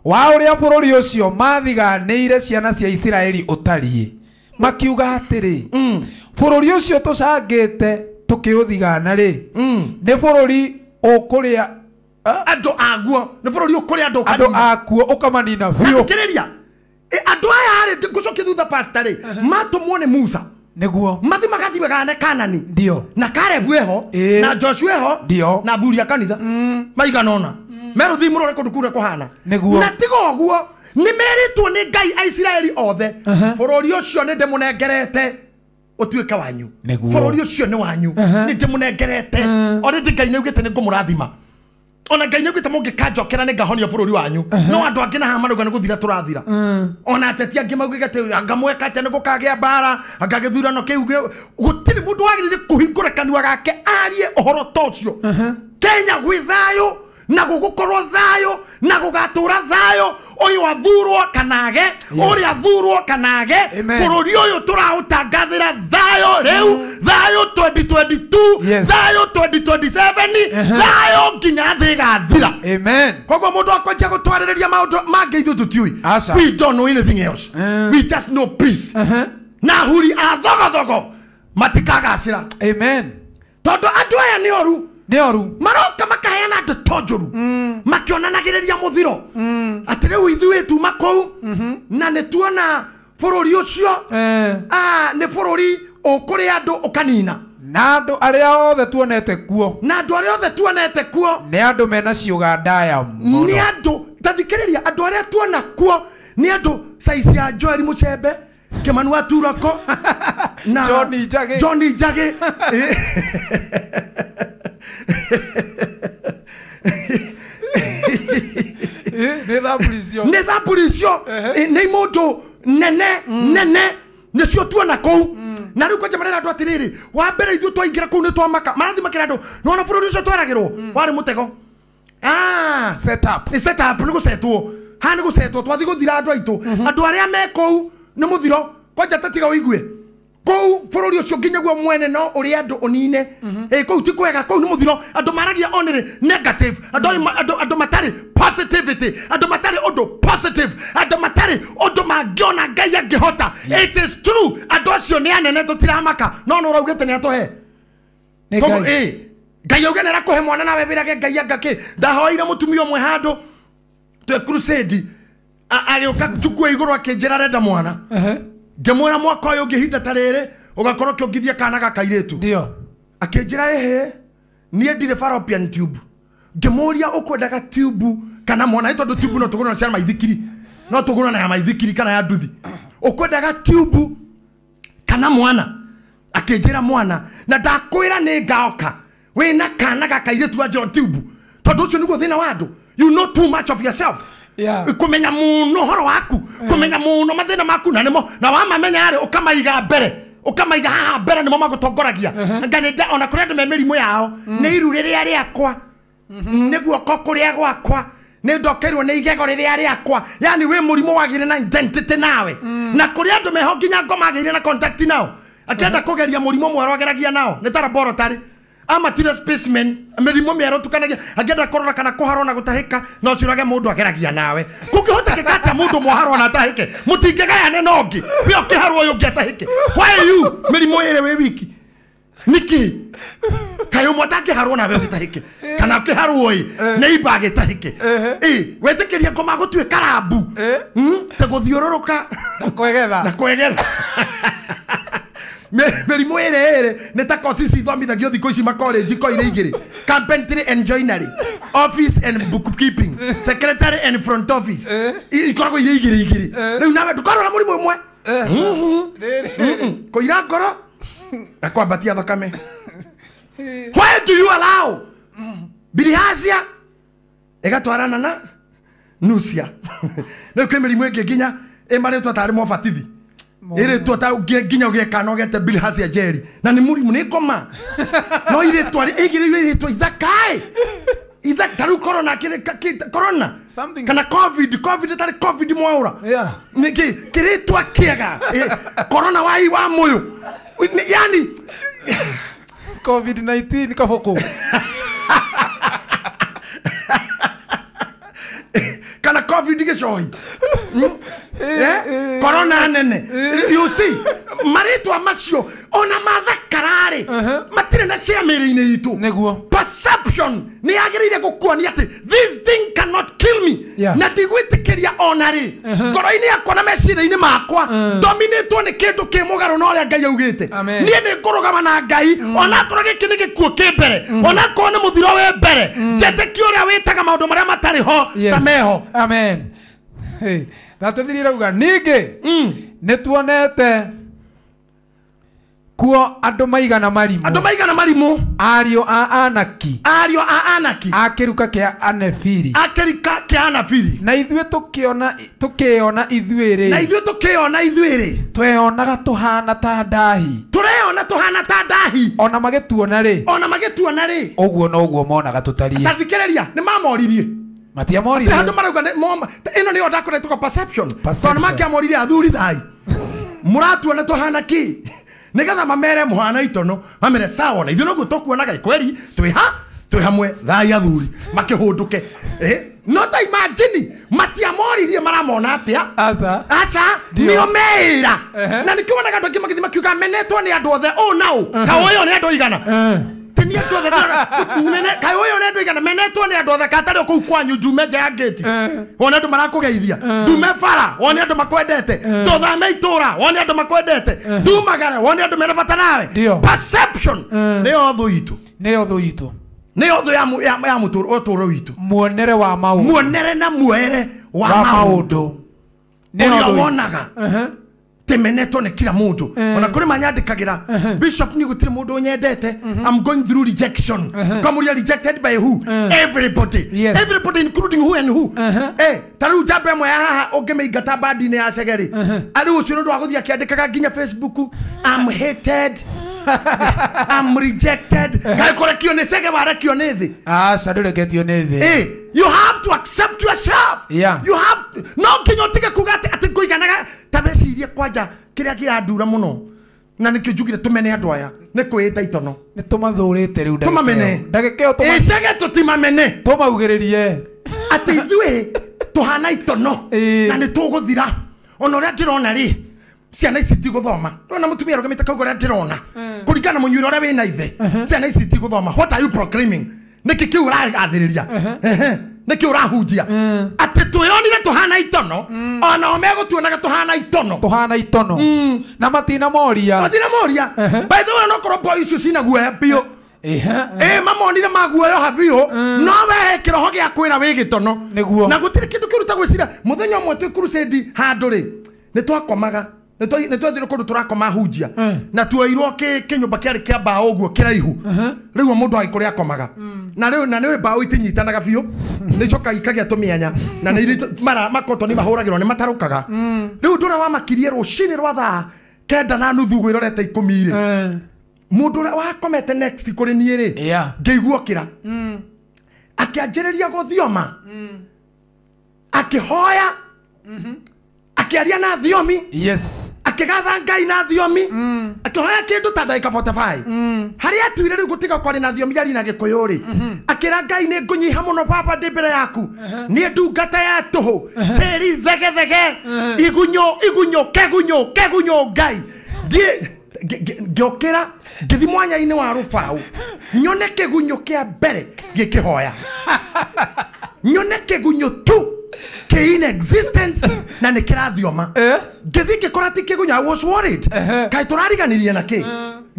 wa ũrĩa bũrũri ũcio mathiganĩire ciana cia Isiraeli ũtariĩ makiuga atĩrĩ bũrũri ũcio tũcangĩte tũkĩũthigana rĩ nĩ bũrũri ũkũrĩa andũ aguo nĩ bũrũri ũkũrĩa andũ andũ akuo ũkamanina biũ. Thikĩrĩria andũ aya rĩ ngũcokie thutha pastor rĩ matũmwo nĩ Musa Nĩguo. mathi magathi magane Kanani Ndio. na Kalebu eho na Joshua eho Ndio. na athuri a kanitha maigana ũna merũthiĩ mũrore kũndũ kũrĩa kũhana. Nĩguo. Na tiga ũguo nĩ merĩtwo nĩ Ngai a Isiraeli othe bũrũri ũcio nĩ ndĩmũnengerete ũtuĩke wanyu. Nĩguo. Bũrũri ũcio nĩ wanyu nĩ ndĩmũnengerete already Ngai nĩ augĩte nĩ ngũmũrathima ona Ngai nĩ augĩte mũngĩkanjokera nĩ ngahonia bũrũri wanyu no andũ angĩ na haha marauga nĩ gũthira tũrathira ona ateti angĩ maugĩte atĩ anga mweka atĩa nĩ gũkagĩa mbara anga gĩthurano kĩu gũtirĩ mũndũ wagĩrĩire kũhingũra kanua gake arie ũhoro ta ũcio. Kenya gwĩ thayũ Na gũgũkorwo thayũ na gũgatũra thayũ ũyũ athurwo kana age ũrĩa athurwo kana age bũrũri ũyũ tũraũtangathĩra thayũ rĩu thayũ 2022 thayũ 2027 thayũ nginya thĩ ĩgathira. Amen. Koguo mũndũ akwanjia gũtwarĩrĩria maũndũ mangĩ ithuĩ tũtiũĩ. We don't know anything else. We just know peace. Na ahuri a thogothogo matikagacĩra. Amen. Tondũ andũ aya nĩ oru. Nĩ oru. Maroka makaheana ndeto njũru. Makĩonanagĩrĩria mũthiro. Atĩ rĩu ithuĩ tuma kũu na nĩ tuona bũrũri ũcio nĩ bũrũri ũkũrĩa andũ ũkanina. Na andũ arĩa othe tuonete kuo. Na andũ arĩa othe tuonete kuo. Nĩ andũ mena ciũga ndaya mũno. Nĩ andũ tathikĩrĩria andũ arĩa tuona kuo nĩ andũ saizi ya Joel Muchembe, Kimani wa Turako na Johnny Njagi. Johnny Njagi. Nĩ thaburi icio. Nĩ thaburi icio. Nĩ mũndũ nene nene nĩcio tuona kũu. Na rĩu kwanja marera andũ atĩrĩrĩ wa mbere ithuĩ twaingĩra kũu nĩ twamaka marathi makĩra andũ nĩwona bũrũri ũcio tweragĩrwo warĩ mũtego. Set up. Nĩ set up nĩ gũcetwo. Haha nĩ gũcetwo twathi gũthira andũ aitũ. Andũ arĩa me kũu nĩ mũthiro kwanja tatiga ũigue kũu bũrũri ũcio nginya guo mwene no ũrĩa andũ ũnine. Kũu ti kwega kũu nĩ mũthiro andũ maragia only negative andũ matarĩ positivity andũ matarĩ ũndũ positive andũ matarĩ ũndũ mangĩona Ngai angĩhota. It is true andũ acio nĩ anene tũtiramaka no no ũraugĩte nĩ atũhe. Ngai auge nĩ arakũhe mwana nawe wĩrage Ngai anga kĩ. Ndahoire mũtumia ũmwe handũ twĩ crusade agĩũka njukua igũrũ akĩnjĩra arenda mwana. Ngĩmwĩra mwaka ũyũ ũngĩ ihinda ta rĩrĩ ũgakorwo ũkĩongithia kana ga kairĩtu. Ndio. Akĩnjĩra ĩhĩ niĩ ndirĩ fallopian tube. Ngĩmũria ũkwendaga tube kana mwana nĩ tondũ tube no tũgũrwo na cia maithikiri no tũgũrwo na ya maithikiri kana ya nduthi. Ũkwendaga tube kana mwana? Akĩnjĩra mwana na ndakwĩra nĩ ngaoka wĩna kana ga kairĩtu wa John tube tondũ ũcio nĩguo thĩna wa andũ. You know too much of yourself. Kumenya muno horo waku kumenya muno mathina maku na nimo na wamamenya ari ukamaiga mbere ukamaiga haha mbere nimo magutongoragia ngani ona kuria andu me mirimu yao ni iru riria riakwa ni guoko kuria gwakwa ni ndokeirwo ni igego riria riakwa yani wi murimu wagire na identity nawe na kuria andu meho nginya ngoma agire na contact nao akienda kugeria murimu mwerũ ageragia nao ni ta laboratory amature specimen mĩrimũ mĩerũ tukanagia angĩenda kũrora kana kũharwo na gũtahĩka no ciũrage mũndũ ageragia nawe kũngĩhotekeka atĩa mũndũ mwaharwo na atahĩke mũtingĩgayane na ũngĩ we ũkĩharwo ũyũ ũngĩ atahĩke why you mĩrimũ ĩrĩ wĩ wiki nĩkĩ kaĩ ũmwe atangĩharwo nawe ũgĩtahĩke kana ũkĩharwo ĩ nĩ imba agĩtahĩke ĩ wetĩkĩria ngoma gũtuĩka rambu ta gũthiũrũrũka na kwegetha mĩrimũ ĩrĩ ĩrĩ nĩ ta kosi ici ithomithagio thikũ ici makolenji ko irĩ igĩrĩ carpentry and joinery office and bookkeeping secretary and front office ikoragwo irĩ igĩrĩ igĩrĩ rĩu nawe ndũkarwara mũrimũ ũmwe kũira ngoro na kwambatia thakame. Why do you allow bilharzia ĩgatwarana na nusia? Rĩu kwĩ mĩrimũ ĩngĩ nginya ĩmarĩtwo tarĩ mobatithi ĩrĩtwo ta nginya ũgĩe kana ũgete bilharzia Jerry na nĩ mũrimũ nĩ ngoma no irĩtwa ĩgĩrĩirwo irĩtwa ithaka ithaka ta rĩu corona corona kana covid tarĩ covid mwaũra nĩkĩ kĩrĩtwa kĩega corona wai wa mũyũ yani COVID-19 kaboko kana covid gĩcohi corona nene. You see marĩtwa macio ona mathakararĩ matirĩ na cia mĩrĩ-inĩ itũ. Nĩguo perception nĩ yagĩrĩire gũkuonia atĩ this thing cannot kill me na ndigwĩtĩkĩria ona rĩ ngoro-inĩ yakwa na meciria-inĩ makwa dominatwo nĩ kĩndũ kĩ mũgarũ na ũrĩa Ngai augĩte. Niĩ nĩ ngũrũgama na Ngai onakorwo gĩkĩ nĩ gĩkuũ kĩ mbere onakorwo nĩ mũthiro wĩ mbere njetĩkie ũrĩa wĩtaga maũndũ marĩa matarĩ ho ta meho. Amen. Thatũthirire uga ningĩ nĩ tuonete Kuo andũ maigana marimũ. Andũ maigana marimũ. Ariũ a Anaki. Ariũ a Anaki. A kĩruka kĩa Anefiri. A kĩruka kĩa Anafiri. Na ithuĩ tũkĩona ithuĩ rĩ. Na ithuĩ tũkĩona ithuĩ rĩ. Tweonaga tũhana ta ndahi. Tũreona tũhana ta ndahi. Ona magĩtuona rĩ. Ona magĩtuona rĩ. Ũguo noguo monaga tũtariĩ. Ta thikĩrĩria nĩ mamoririe. Matiamoririe. Andũ marauga ĩno nĩyo ndakoretwo perception. Tondũ mangĩamoririe athuri thai. Mũratuona tũhana kĩ? Nigetha mamere muhana itono mamere sawa na ithuĩ noguo tũkuonaga kweri twĩ ha twĩ hamwe thai athuri makĩhũndũke no ta imagine matiamoririe maramona atĩa aca aca nĩo meĩra na nĩkĩo wonaga andũ aingĩ magĩthiĩ makiuga menetwo nĩ andũ othe ũũ na ũũ kaĩ ũyũ nĩ andũ igana ti nĩ andũ othe kaĩ ũyũ nĩ andũ igana menetwo nĩ andũ othe katarĩ o kũu kwanyu njume nja ya ngĩti wone andũ marakũgeithia ndume bara wone andũ makwendete ndũthame itũra wone andũ makwendete ndumagare wone andũ mena bata nawe. Perception nĩyo thũ itũ. Nĩyo thũ itũ. Nĩyo thũ ya mũtũũro witũ. Muonere wa maũndũ. Muonere na muere wa maũndũ. Nĩyo wonaga temenetwo nĩ kila mũndũ. Ona kũrĩ manyandĩkagĩra bishop ni gũtirĩ mũndũ ũnyendete. I'm going through rejection. Kamũria rejected by who? Everybody. Yes. Everybody including who and who. Ta rĩu njamba ĩmwe ya haha ũngĩmĩingata bandi-inĩ ya Cegeri arĩ ũcio nĩ ũndũ wa gũthiĩ akĩandĩkaga nginya Facebook I'm hated I'm rejected. Kaĩ kũrekio nĩ Cege warekio nĩ thĩ? Aca ndũreketio nĩ thĩ. You have to accept yourself. Yeah. You have no nginya ũtige kuga atĩ ngũiganaga ta mecirie kwanja kĩrĩa kĩrandura mũno na nĩkĩo njugire tũmene andũ aya nĩ kwĩĩta itono. Nĩ tũmathũrĩte rĩu tũmamene. Ndagĩka ĩyo Cege tũtimamene. Tũmaugĩrĩrie atĩ ithuĩ tũhana itono na nĩ tũgũthira. Ona ũrĩa ndĩrona rĩ ciana ici tigũthoma. Ndona mũtumia arũgamĩte kauga ũrĩa ndĩrona kũringana na mũnyuĩre ũrĩa wĩna ithe ciana ici tigũthoma. What are you proclaiming? Nĩkĩ kĩu ũragathĩrĩria? Nĩkĩ ũrahunjia? Atĩ twĩonire tũhana itono onao megũtuonaga tũhana itono. Tũhana itono. Na matinamoria. Matinamoria. By the way onokorwo boy icio cina guoya biũ. Mamonire maguoyoha biũ no we kĩroho gĩa kwĩra wĩ gĩtono. Nĩguo. Na gũtirĩ kĩndũ kĩruta gwĩciria. Mũthenya ũmwe twĩ crusade handũ rĩ nĩ twakomaga nĩ twethire kũndũ tũrakoma hunjia na tuoirwo kĩnyũmba kĩarĩ kĩa mbaũ ũguo kĩraihu rĩu mũndũ agĩkũrĩa akomaga na rĩu na nĩwe mbaũ itinyitanaga biũ nĩ coka ikagĩa tũmĩanya na nĩ mara makotoni mahũragĩrwo nĩ matarũkaga rĩu ũndũ ũrĩa wamakirie rũcinĩ rwa thaa 9:30 gwĩrorete 10 rĩ mũndũ ũrĩa wakomete next kũrĩ niĩ rĩ ngĩigua okĩra akĩanjĩrĩria gũthioma akĩhoya akĩaria na thiomi. Yes. Akĩgatha Ngai na thiomi. Akĩhoya kĩndũ ta ndagĩka 45. Harĩa atuire rĩu gũtiga kwarĩ na thiomi yari na Gĩkũyũ rĩ. Akĩra Ngai nĩ ngũnyiha mũno baba ndĩ mbere yaku. Niĩ ndungata ya tũhũ. Tĩri thegethege. Igunyũ igunyũ kegunyũ kegunyũ Ngai. Ngĩũkĩra ngĩthiĩ mwanya-inĩ wa rũbaũ nyone kĩgunyũ kĩa mbere gĩkĩhoya. Nyone kĩgunyũ tu in existence na nĩ kĩrathioma. Ngĩthiĩ ngĩkora ti kĩgunyũ. I was worried. Kaĩ tũrariganirie na kĩ?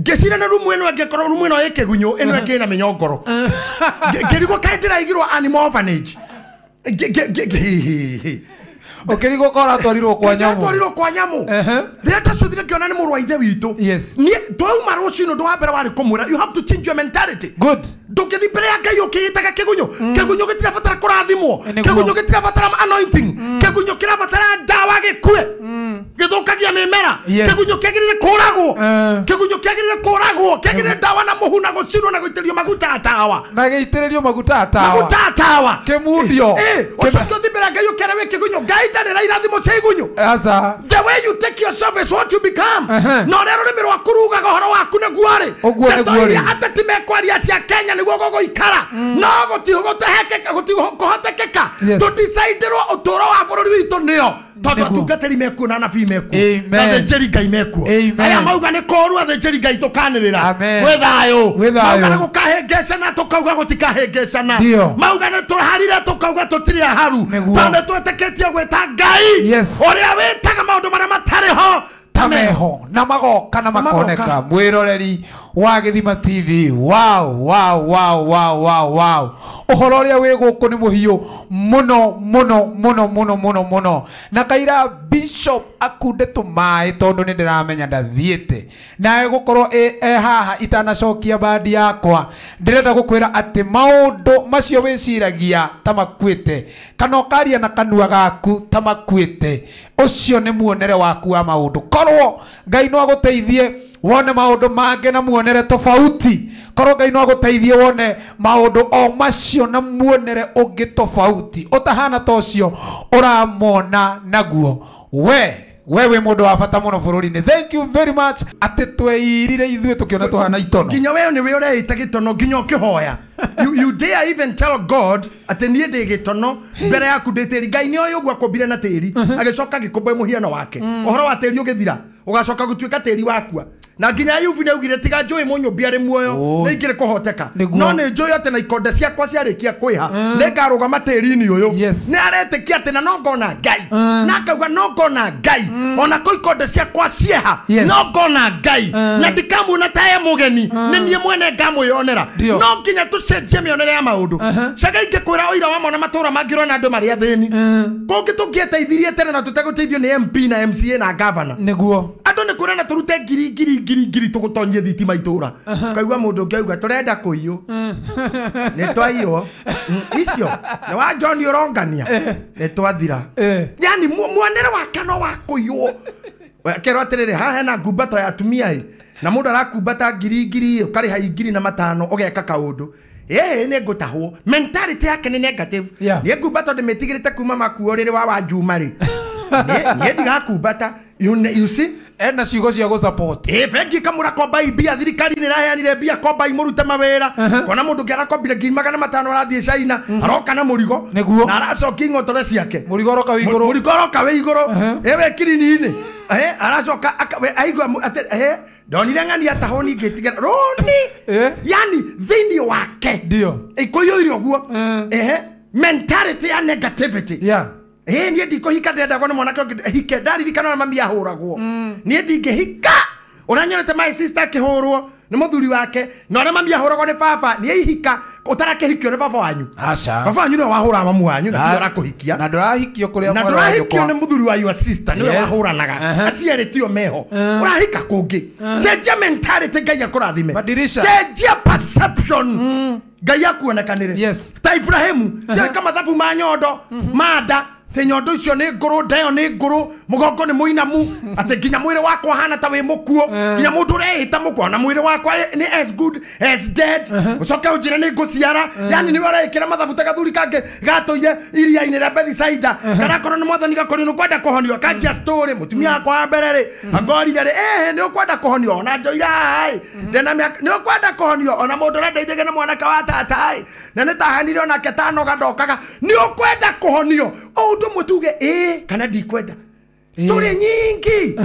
Ngĩciria na rumu ĩno ĩngĩkorwo rumu ĩno ĩ kĩgunyũ ĩno ĩngĩ ĩna mĩnyongoro. Ngĩrigwo kaĩ ndĩraigirwo animal orphanage. Ũkĩrigwo korwo atwarirwo kwa nyamũ. Atwarirwo kwa nyamũ. Rĩrĩa ndacothire ngĩona nĩ mũrũ wa ithe witũ. Niĩ twauma rũcinĩ ũndũ wa mbere warĩ kũmwĩra you have to change your mentality. Good. Ndũngĩthiĩ mbere ya Ngai ũkĩĩtaga kĩgunyũ. Kĩgunyũ gĩtirabatara kũrathimwo. Kĩgunyũ gĩtirabatara anointing. Kĩgunyũ kĩrabatara ndawa gĩkue. Gĩthũkagia mĩmera. Kĩgunyũ kĩagĩrĩire kũragwo. Kĩgunyũ kĩagĩrĩire kũragwo. Kĩagĩrĩire ndawa na mũhu na gũcinwo na gũitĩrĩrio maguta ya tawa. Na gĩitĩrĩrio maguta ya tawa. Maguta ya tawa. Kĩmundio. Ũcoke ũthiĩ mbere ya Ngai ũkere wĩ kĩgunyũ. Ngai ndarĩ na irathimo cia igunyũ. Aca. The way you take yourself is what you become. Na ũrĩa rũrĩmĩ rwaku rugaga ũhoro waku nĩguo rĩ. Ũguo nĩguo rĩ. Ateti mekwaria cia Kenya nĩguo gũgũikara. No gũtikũhotekeka. Tũdeciderwo ũtũũro wa bũrũri witũ nĩo. Tondũ atungatĩri mekuo na anabii mekuo. Na athĩnjĩri Ngai mekuo. Arĩa mauga nĩ kũũru athĩnjĩri Ngai tũkanĩrĩra. Gwĩ thayũ. Mauga nĩ gũkahĩngĩcana tũkauga gũtikahĩngĩcana. Mauga nĩ tũharire tũkauga tũtirĩ aharu. Tondũ nĩ twĩtĩkĩtie gwĩta Ngai. Ũrĩa wĩtaga maũndũ marĩa matarĩ ho tameho na magoka na makoneka. Mwiroreri wa Githima TV. Wow wow wow wow wow wow. Ũhoro ũrĩa wĩ gũkũ nĩ mũhiũ mũno mũno mũno mũno mũno mũno. Na kaira Bishop akunde tũmaĩ tondũ nĩ ndĩramenya ndathiĩte. Nawe gũkorwo e haha itanacokia bandi yakwa. Ndĩrenda gũkwĩra atĩ maũndũ macio wĩciragia ta makuĩte kana ũkaria na kanua gaku ta makuĩte, ũcio nĩ muonere waku wa maũndũ. Korwo Ngai no agũteithie wone maũndũ mangĩ na muonere tofauti. Korwo Ngai no agũteithie wone maũndũ o macio na muonere ũngĩ tofauti ũtahana ta ũcio ũramona naguo. We wĩ mũndũ wa bata mũno bũrũri-inĩ. Thank you very much. Atĩ tweirire ithuĩ tũkĩona tũhana itono. Nginya we nĩwe ũreĩta gĩtono nginya ũkĩhoya. You dare even tell God atĩ niĩ ndĩ gĩtono mbere yaku ndĩ tĩri. Ngai nĩoĩ ũguo akũmbire na tĩri agĩcoka agĩkũmba mũhiano wake. Ũhoro wa tĩri ũgĩthira ũgacoka gũtuĩka tĩri wakua. Na nginya Ayubu nĩaugire tiga njũĩ mũnyũmbi arĩ muoyo nĩ ingĩrĩ kũhoteka. No nĩ njũĩ atĩ na ikonde ciakwa ciarĩkia kwĩha nĩngarũgama tĩri-inĩ ũyũ. Nĩ aretĩkia atĩ na no ngona Ngai. Na akauga no ngona Ngai. Ona kũ ikonde ciakwa cieha no ngona Ngai. Na ndikamuona ta e mũgeni nĩ niĩ mwene ngamwĩyonera. No nginya tũcenjie mĩonere ya maũndũ. Caga ingĩkwĩra ũira wa mona matũra mangĩ ũrona andũ marĩ athĩni. Kũngĩ tũngĩeteithirie tene na tũtegũteithio nĩ MP na MCA na governor. Nĩguo. Andũ nĩ kwĩrana tũrute ngiri ngiri ngiri ngiri tũgũtonyie thitima itũra. Kaigua mũndũ ũngĩ auga tũrenda kũiywo. Nĩ twaiywo. Icio nĩ wa John ũrongania. Nĩ twathira. Yani muonere wake no wa kũiywo. Kerwo atĩrĩrĩ haha hena ngumbato ya atumia ĩ. Na mũndũ arakumbata ngiri ngiri ũkarĩha ngiri na matano ũgeka kaũndũ. Nĩ ngũtahwo. Mentality yake nĩ negative. Nĩ ngumbato ndĩmĩtigĩrĩte kuma makuo rĩrĩ wa Juma rĩ. Niĩ ndigakumbata. You see? Ena ciugo cia gũ support. Bengi kamũra komba mbia thirikari nĩ ĩraheanire mbia komba imũrute mawĩra. Kona mũndũ ũngĩ arakombire ngiri magana matano arathiĩ China aroka na mũrigo na aracokia ing'otore ciake. Mũrigo ũroka wĩ igũrũ. Mũrigo ũroka wĩ igũrũ. Wĩ kirini-inĩ. Aracoka aigua atĩ ndonire ng'ania atahwo ningĩ tigera rũni. Yani thĩinĩ wake. Ndio. Ĩkũiyũire ũguo. Mentality ya negativity. Yeah. Niĩ ndikũhika ndendagwo nĩ mwanake ũngĩ hike ndaririkana ũrĩa mami ahũragwo. Niĩ ndingĩhika ũrĩa nyonete my sister akĩhũrwo nĩ mũthuri wake na ũrĩa mami ahũragwo nĩ baba. Niĩ ihika ũtarakĩhikio nĩ baba wanyu. Aca. Baba wanyu nĩwe wahũraga mamu wanyu na tiwe ũrakũhikia. Na ndũrahikio kũrĩa na ndũrahikio nĩ mũthuri wa your sister nĩwe wahũranaga. Aciarĩ tio meho. Ũrahika kũngĩ. Cenjia mentality Ngai akũrathime. Cenjia perception. Ngai akuonekanĩre. Ta Ibrahimu tiaka mathabu ma nyondo ma nda te nyondo icio nĩ ngũrũ nda ĩyo nĩ ngũrũ mũgongo nĩ mũinamu atĩ nginya mwĩrĩ wakwa hana ta wĩ mũkuo nginya mũndũ ũreĩta mũkuo na mwĩrĩ wakwa nĩ as good as dead ũcoke ũnjĩre nĩ ngũciara. Yani nĩwe ũreĩkĩra mathabu ta gathuri kangĩ gatũire iria-inĩ rĩa Bethisaida karakorwo nĩ mwathani gakorio nĩ ũkwenda kũhonio kanjia story mũtumia wakwa wa mbere rĩ angorire rĩ nĩ ũkwenda kũhonio ona njoire haha ĩ ndĩna mĩaka nĩ ũkwenda kũhonio ona mũndũ ũrĩa ndeithagia nĩ mwanake wa tata ĩ na nĩ tahanire onake tanoga ndokaga nĩ ũkwenda kũhonio ũndũ mutuge kana ndikwenda. Story nyingi.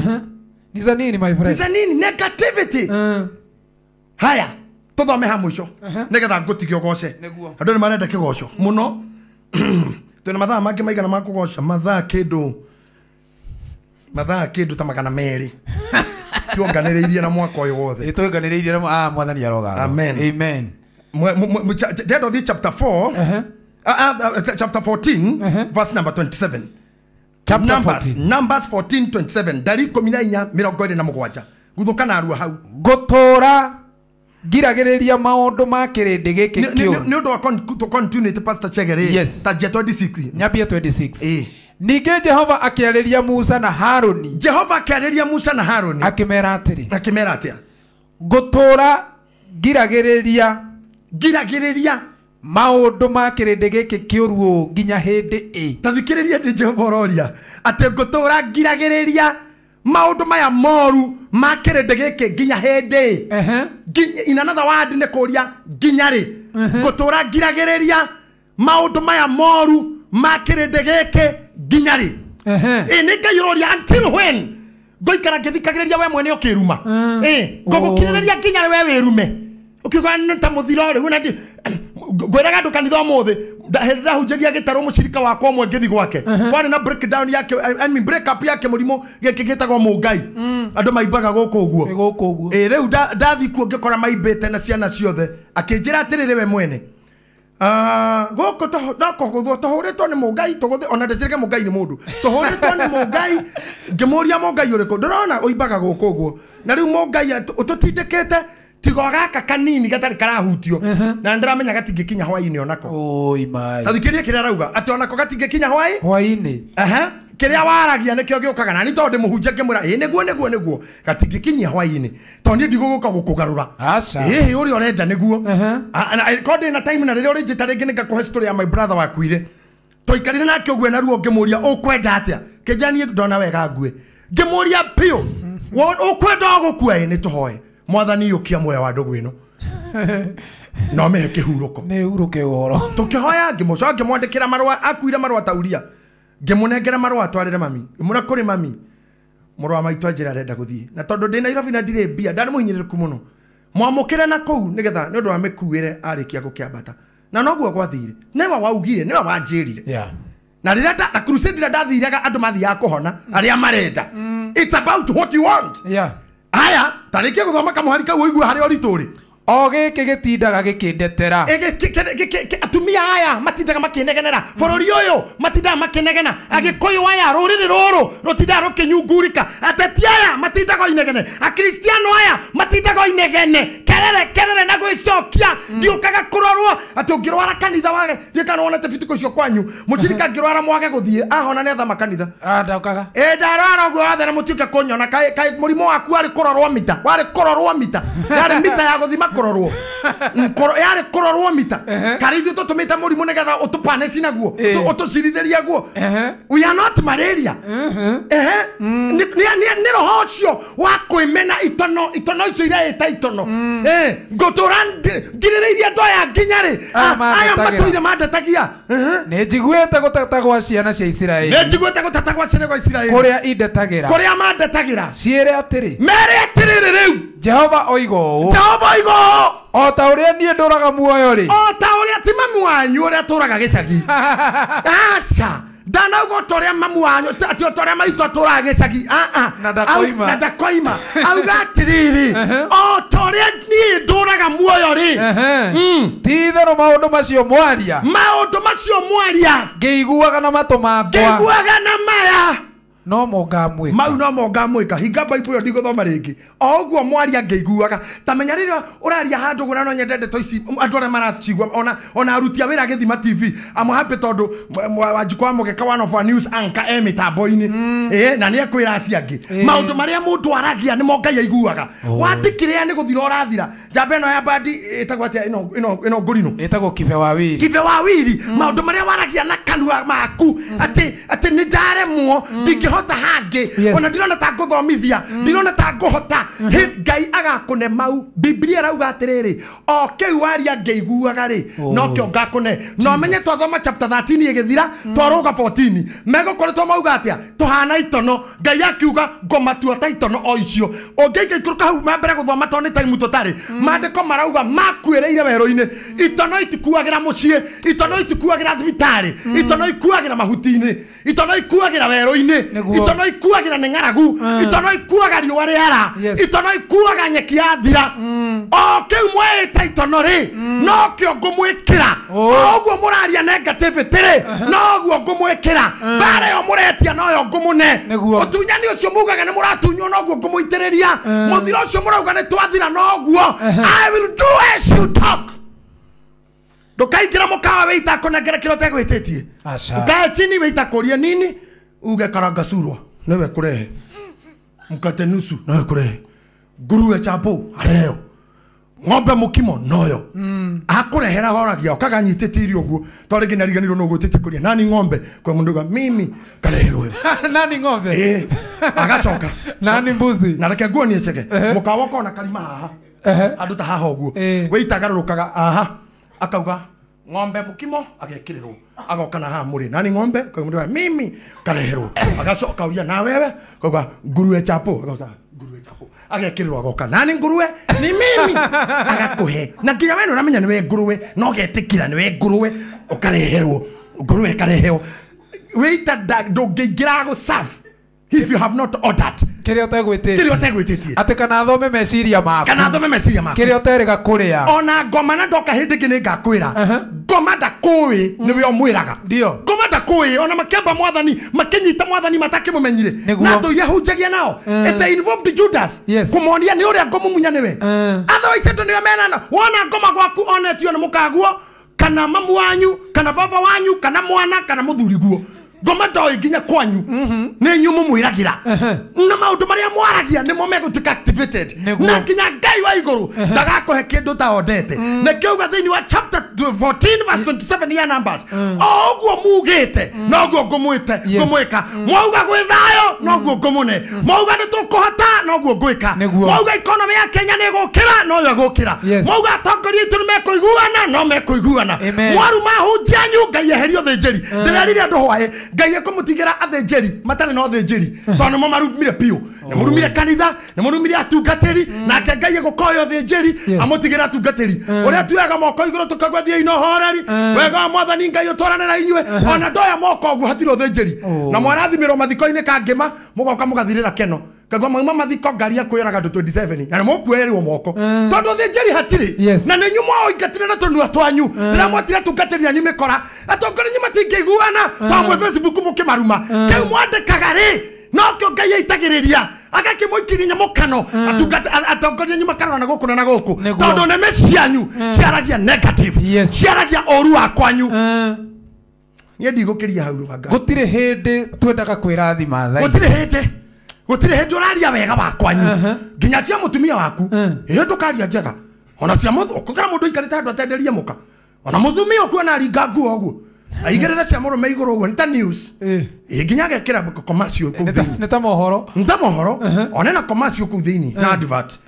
Ni za nini my friend? Ni za nini? Negativity. Haya, tuthome ha mwisho. Nigetha ngũtige ũgoce. Andũ nĩ marenda kĩgoco mũno. Twĩna mathaa mangĩ maigana ma kũgoca mathaa kĩndũ ta 200. Tuonganĩrĩirie na mwaka ũyũ wothe. Tuonganĩrĩirie na mwathani aroga. Amen. Amen. Ndenda ũthiĩ chapter 4. Chapter 14, verse number 27. Chapter Numbers, 14. Numbers 14:27. Ndari 14 27. Guthuka na arua hau. Ngũtũra ngiragĩrĩria maũndũ ma kĩrĩndĩ gĩkĩ kĩũru. Nĩ ũndũ wa to continue to Pastor Chegere. Yes. Ta 26. Nyambie 26. Ningĩ Jehova akĩarĩria Musa na Harũni. Jehova akĩarĩria Musa na Harũni. Akĩmera atĩrĩ. Akĩmera atĩa? Ngũtũra ngiragĩrĩria maũndũ ma kĩrĩndĩ gĩkĩ kĩũru ũũ nginya hĩndĩ ĩ. Ta thikĩrĩria ndĩ Jehova ũroria atĩ ngũtũra ngiragĩrĩria maũndũ maya moru ma kĩrĩndĩ gĩkĩ nginya hĩndĩ ĩ. In another word nĩ kũria nginya rĩ. Ngũtũra ngiragĩrĩria maũndũ maya moru ma kĩrĩndĩ gĩkĩ nginya rĩ. Nĩ Ngai ũroria until when ngũikara ngĩthikagĩrĩria we mwene ũkĩruma. Ngũgũkirĩrĩria nginya rĩ we wĩrume. Ũkiuga nĩ ta mũthiro rĩu na ngwĩraga andũ kanitha ũmũthĩ hĩndĩ ndahunjagia gĩtarũ mũcirika wakwa ũmwe ngĩthiĩ gwake kwarĩ na breakdown yake, I mean break up yake mũrimũ gĩkĩ gĩtagwo mũngai. Andũ maimbaga gũkũ ũguo. Rĩu ndathiĩ kuo ngĩkora maimbĩte na ciana ciothe akĩnjĩra atĩrĩrĩ we mwene Gũkũ no tũhũrĩtwo nĩ mũngai tũgũthĩ ona ndĩcirĩke mũngai nĩ mũndũ tũhũrĩtwo nĩ mũngai ngĩmũria mũngai ũrĩkũ ndũrona ũimbaga gũkũ ũguo na rĩu mũngai ũtũtindĩkĩte tigo gaka kanini gatarĩ karahutio na ndĩramenya gatingĩkinya hwaĩ-inĩ onako. Oi mai. Ta thikĩrĩria kĩrĩa arauga atĩ onako gatingĩkinya hwaĩ-inĩ. Kĩrĩa waragia nĩkĩo gĩũkaga na nĩ tondũ ndĩmũhunjia ngĩmwĩra ĩ nĩguo gatingĩkinyia hwaĩ-inĩ tondũ niĩ ndigũgũka gũkũgarũra. Aca. Ĩhĩ ũrĩa ũrenda nĩguo. Korwo ndĩ na time na rĩrĩa ũrĩnjĩta rĩngĩ nĩngakũhe story ya my brother wakuire. Tũikarire nake ũguo na ruo ngĩmũria ũkwenda atĩa kĩnja niĩ ndona wega ngue ngĩmũria biũ ũkwenda gũkua ĩ nĩ tũhoe mwathani ũkia muoyo wa ndũgũ ĩno no mehe kĩhurũko nĩ hurũke ũhoro. Tũkĩhoya ngĩmũcoka ngĩmwandĩkĩra marũa akuire marũa tauria ngĩmũnengera marũa atwarĩre mami ngĩmwĩra kũrĩ mami mũrũ wa maitũ anjĩra arenda gũthiĩ na tondũ ndĩ Nairobi na ndirĩ mbia ndarĩ mũhinyĩrĩrĩku mũno mwamũkĩre na kũu nĩgetha nĩ ũndũ wa mĩkuĩre arĩkia gũkĩambata na noguo gwathire nĩwe waugire nĩwe wanjĩrire. Na rĩrĩa na crusade rĩrĩa ndathiraga andũ mathiaga kũhona arĩa marenda. It's about what you want. Aya tarĩkia gũthoma kamũhari kau ũigue harĩa ũritũ rĩ o gĩkĩ gĩtindaga gĩkĩndetera. Atumia aya matindaga makĩnegenera bũrũri ũyũ matindaga makĩnegena agĩkũyũ aya rũrĩrĩ rũrũ rũtindaga rũkĩnyungurika ateti aya matindaga inegene akristiano aya matindaga inegene kerere kerere na gwĩcokia ndiũkaga kũrorwo atĩ ũngĩrwara kanitha wage ndiũĩ kana wonete bituko icio kwanyu mũcirika angĩrwara mwage gũthiĩ ahona nĩ athama kanitha. Ndaukaga ĩ ndarwara ũguo wathera mũtiũke kũnyona kaĩ mũrimũ waku warĩ kũrorwo mita warĩ kũrorwo mita yarĩ mita ya gũthima kũrorwo yarĩ kũrorwo mita karĩ ithuĩ tũtũmĩte mũrimũ nĩgetha ũtũpanĩci naguo ũtũcirithĩrie guo. We are not malaria. Nĩ roho ũcio wa kwĩmena itono itono icio ireĩta itono ngũtũra ngirĩrĩirie andũ aya nginya rĩ aya matũire mandetagia. Nĩ njiguĩte gũteta gwa ciana cia Isiraeli. Nĩ njiguĩte gũteta gwa ciana cia Isiraeli kũrĩa indetagĩra kũrĩa mandetagĩra ciĩre atĩrĩ mere atĩrĩrĩ rĩu Jehova oiga ũũ Jehova oiga ũũ o ta ũrĩa niĩ ndũraga muoyo rĩ o ta ũrĩa ti mamu wanyu ũrĩa atũraga gĩcagi. Aca ndanauga o ta ũrĩa mamu wanyu atĩ o ta ũrĩa maitũ atũraga gĩcagi na ndakoima auga atĩrĩrĩ o ta ũrĩa niĩ ndũraga muoyo rĩ ti itherũ maũndũ macio mwaria maũndũ macio mwaria ngĩiguaga na matũ makwa ngĩiguaga na maya no mo ngamwĩka mau no mo ngamwĩka hinga baibũ ĩyo ndigũthoma rĩngĩ o ũguo mwaria ngĩiguaga ta menya rĩrĩa ũraria handũ ũguo na no nyende ndeto ici andũ arĩa maracigua ona aruti a wĩra Gĩthima TV I'm happy tondũ Wanjikũ wa Mũgeka one of our news anchor e mĩtambo-inĩ na nĩ ekwĩra acio angĩ maũndũ marĩa mũndũ aragia nĩmo Ngai aiguaga wandĩkĩrĩa nĩ gũthira ũrathira njamba ĩno ya bandi ĩtagwo atĩa ĩno ngũrinũ ĩtagwo Kibe wa Wiri Kibe wa Wiri maũndũ marĩa waragia na kanua maku atĩ nĩ ndaremwo ndingĩhota hangĩ ona ndirona ta ngũthomithia ndirona ta ngũhota Ngai agakũne mau Biblia ĩrauga atĩrĩrĩ o kĩu waria ngĩiguaga rĩ nokĩo ngakũne no menye twathoma chapter 13 ĩgĩthira twarũga 14 megũkoretwo mauga atĩa tũhana itono Ngai akiuga ngomatua ta itono o icio ũngĩikũrũka hau mambere gũthoma tondũ nĩ time tũtarĩ maandĩko marauga makuĩrĩire werũ-inĩ itono itikuagĩra mũciĩ itono itikuagĩra thibitarĩ itono ikuagĩra mahuti-inĩ itono ikuagĩra werũ-inĩ itono ikuagĩra nĩ ng'aragu itono ikuaga riũa rĩara itono ikuaga nyeki yathira o kĩu mweĩta itono rĩ nokĩo ngũmwĩkĩra o ũguo mũraria negativity rĩ noguo ngũmwĩkĩra mbara ĩyo mũretia noyo ngũmũne ũtunyani ũcio mugaga nĩ mũratunywo noguo ngũmũitĩrĩria mũthiro ũcio mũrauga nĩ twathira noguo I will do as you talk. Ndũkaingĩra mũkawa wĩita kũnengera kĩrĩa ũtegwĩtĩtie ukae chini wĩita kũrie nini uge karanga surwa niwe kurehe mkate nusu noyo kurehe nguruwe chapo areo ng'ombe mukimo noyo akurehera horagia ukaganyitĩte irio ũguo to rĩngĩ nĩariganĩirwo nĩ ũgwĩtĩtie kũria nani ng'ombe kwa mũndũ uga mimi kareherwo nani ng'ombe agacoka nani mbuzi na reke nguonie ceke mũkawa ũkona karima haha andũ ta haha ũguo wĩitagarũrũkaga aha akauga ng'ombe mukimo agekĩrĩrwo agoka na haha mũrĩ nani ng'ombe kwa mũndũ uga mimi kareherwo agacoka ũria na wewe kauga nguruwe chapo agoka nguruwe chapo agekĩrĩrwo agoka nani nguruwe ni mimi agakũhe na nginya we nĩũramenya nĩwe nguruwe no ũgetĩkĩra nĩwe nguruwe ũkareherwo nguruwe ĩkareheo wĩita ndũngĩingĩra gũserve if you have not ordered kĩrĩa ũtegwĩtĩtie kĩrĩa ũtegwĩtĩtie atĩ kana athome meciria maku kana athome meciria maku kĩrĩa ũterĩga kũrĩa ona ngoma na ndoka hĩndĩ ĩngĩ nĩngakwĩra Ngoma ndakũĩ nĩwe ũmwĩraga. Ndio. Ngoma ndakũĩ ona makĩamba mwathani makĩnyita mwathani matakĩmũmenyire. Na andũ iria hunjagia nao. It involved Judas. Yes. Kũmonia nĩ ũrĩa ngũmumunya nĩwe. Otherwise andũ nĩo menana. Wona ngoma gwaku onetio nĩ mũkaguo kana mamu wanyu kana baba wanyu kana mwana kana mũthuri guo. Ngoma ndoĩ nginya kwanyu nĩ inyuĩ mũmwĩragĩra na maũndũ marĩa mwaragia nĩmo megũtuĩka activated na nginya Ngai wa igũrũ ndagakũhe kĩndũ taondete. Na kĩuga thĩinĩ wa chapter 14 verse 27 ya Numbers, o ũguo mugĩte noguo ngũmwĩka, mwauga gwĩ thayũ noguo ngũmũne, mwauga nĩ tũkũhota noguo ngwĩka, mwauga economy ya Kenya nĩ ĩgũkĩra noyo ĩgũkĩra, mwauga atongoria aitũ nĩ mekũiguana no mekũiguana, mwaruma hunjia anyu Ngai eherie ũthĩnjĩri. Ndĩrerire andũ hwaĩ Ngai ekũmũtigĩra athĩnjĩri matarĩ na ũthĩnjĩri tondũ nĩmo marumire biũ, nĩmũrumire kanitha, nĩmũrumire atungatĩri, nake Ngai egũkoya ũthĩnjĩri amũtigĩre atungatĩri. Ũrĩa tuoyaga moko igũrũ tũkaigua thiĩi na ũhoreri, wega wa mwathani Ngai ũtwarane na inyuĩ, ona ndoya moko ũguo hatirĩ ũthĩnjĩri. Na mwarathimĩrwo mathiko-inĩ kangĩma mũgoka mũgathirĩra keno kagwa mauma mathiko ngari akwĩraga andũ 27 na nĩmũkuoerwo moko tondũ ũthĩnjĩri hatirĩ. Na nĩ inyuĩ mwaoingatire na tũnua twanyu rĩrĩa mwatire atungatĩri anyu mĩkora, atongoria anyu matingĩiguana tondũ mwĩ Facebook mũkĩmaruma. Kĩu mwandĩkaga rĩ nokĩo Ngai aitagĩrĩria agakĩmũikiria nyamũkano atongoria anyu makarora na gũkũ na gũkũ tondũ nĩmĩ cianyu ciaragia negative, ciaragia ũru wa kwanyu. Niĩ ndigũkĩria hau rũhanga. Gũtirĩ hĩndĩ twendaga kwĩrathima thaa. Gũtirĩ hĩndĩ. Gũtirĩ hĩndĩ ũraria wega wa kwanyu nginya cia mũtumia waku ĩyo ndũkaria njega ona cia ũkũkora mũndũ aikarĩte handũ atenderie mũka ona mũthumia ũkuona aringa nguo ũguo aigĩrĩre cia mũrũme igũrũ ũguo nĩ ta news ĩ nginya agekĩra commercial kũu thĩinĩ nĩ ta mohoro, nĩ ta mohoro one na commercial kũu thĩinĩ na advert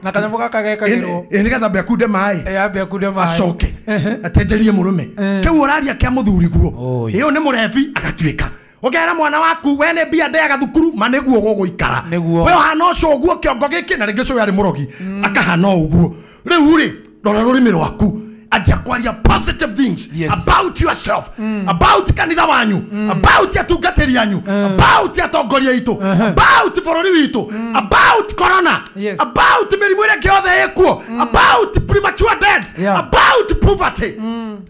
na kanyamũ gaka gekagĩrwo ĩ nĩgetha ambe akunde maĩ, ambe akunde maĩ acoke atenderie mũrũme. Kĩu ũraria kĩa mũthuri guo ĩyo nĩ mũrebi agatuĩka ũkera mwana waku we nĩ mbia ndeaga thukuru ma nĩguo gũgũikara we ũhana ũcio ũguo kĩongo gĩkĩ na rĩngĩ ũcio arĩ mũrogi akahana ũguo. Rĩu rĩ rora rũrĩmĩ rwaku, anjia kwaria positive things about yourself, about kanitha wanyu, about atungatĩri anyu, about atongoria aitũ, about bũrũri witũ, about corona, about mĩrimũ ĩrĩa ĩngĩ yothe ĩkuo, about premature deaths, about poverty.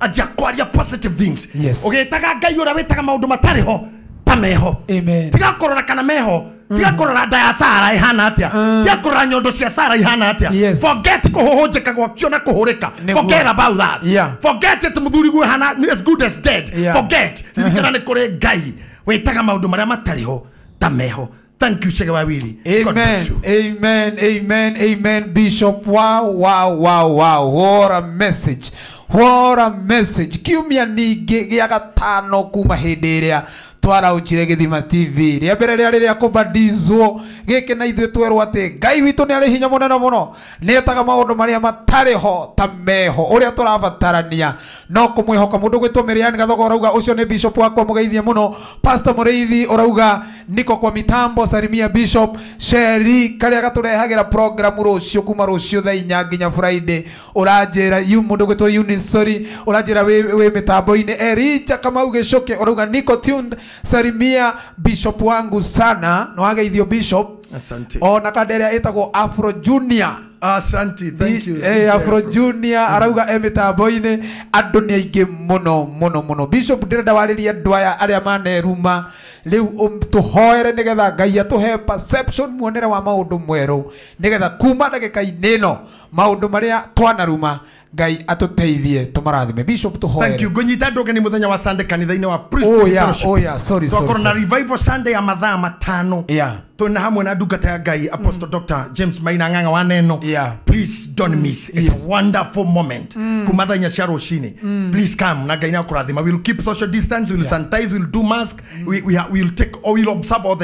Anjia kwaria positive things ũgĩtaga Ngai ũrĩa wĩtaga maũndũ matarĩ ho ta meho. Tiga kũrora kana meho, tiga kũrora nda ya Sara ihana atĩa, tiga kũrora nyondo cia Sara ihana atĩa. Forget kũhũhũnjĩka gwakio na kũhũrĩka. Forget about that. Forget it mũthuri guo hana as good as dead. Forget. Ririkana nĩ kũrĩ Ngai wĩtaga maũndũ marĩa matarĩ ho ta meho. Thank you, Chege Wawili. Amen. Amen. Amen. Amen. Bishop, wow, wow, wow, wow. What a message. What a message. Kiumia ningĩ gĩa gatano kuma hĩndĩ ĩrĩa twaraunjire Gĩthima TV rĩa mbere rĩarĩ rĩa kũbatizwo gĩkĩ na ithuĩ twerwo atĩ Ngai witũ nĩ arĩ hinya mũnene mũno, nĩ etaga maũndũ marĩa matarĩ ho ta meho. Ũrĩa tũrabatarania no kũmwĩhoka. Mũndũ gwĩtwo Miriam Gathogo ũrauga ũcio nĩ bishop wakwa, mũgeithie mũno. Pastor Mũrĩithi ũrauga niko kwa mitambo, salimia bishop Sheri karĩa gatũrehagĩra program rũciũ kuma rũciũ thaa inya nginya Friday. Ũranjĩra mũndũ gwĩtwo Eunice, sorry, ũranjĩra wĩ mĩtambo-inĩ. Erija Kamau Gĩcũke ũrauga niko tuned, salimia bishop wangu sana. No wageithio bishop. Asante. Ona kanderia ĩtagwo Afro Junior. Asante, thank you. Afro Junior arauga e mĩtambo-inĩ. Andũ nĩ aingĩ mũno mũno mũno. Bishop ndĩrenda warĩrie andũ aya arĩa maneruma rĩu tũhoere nĩgetha Ngai atũhe perception, muonere wa maũndũ mwerũ, nĩgetha kuma ndagĩka-inĩ ĩno maũndũ marĩa twanaruma Ngai atũteithie tũmarathime. Bishop tũhoere. Thank you. Ngũnyita andũ ũgeni mũthenya wa Sunday kanitha-inĩ wa Priesthood Fellowship. Oh yeah, sorry, sorry. Twakorwo na revival Sunday ya mathaa 5. Yeah. Tuna hamwe na ndungata ya Ngai Apostle Dr. James Maina Ng'ang'a wa Neno. Please don't miss. It's a wonderful moment. Kuma thaa inya cia rũcinĩ. Please come na Ngai nĩakũrathima. We'll keep social distance, we'll sanitize, we'll do mask. We will take or we'll observe all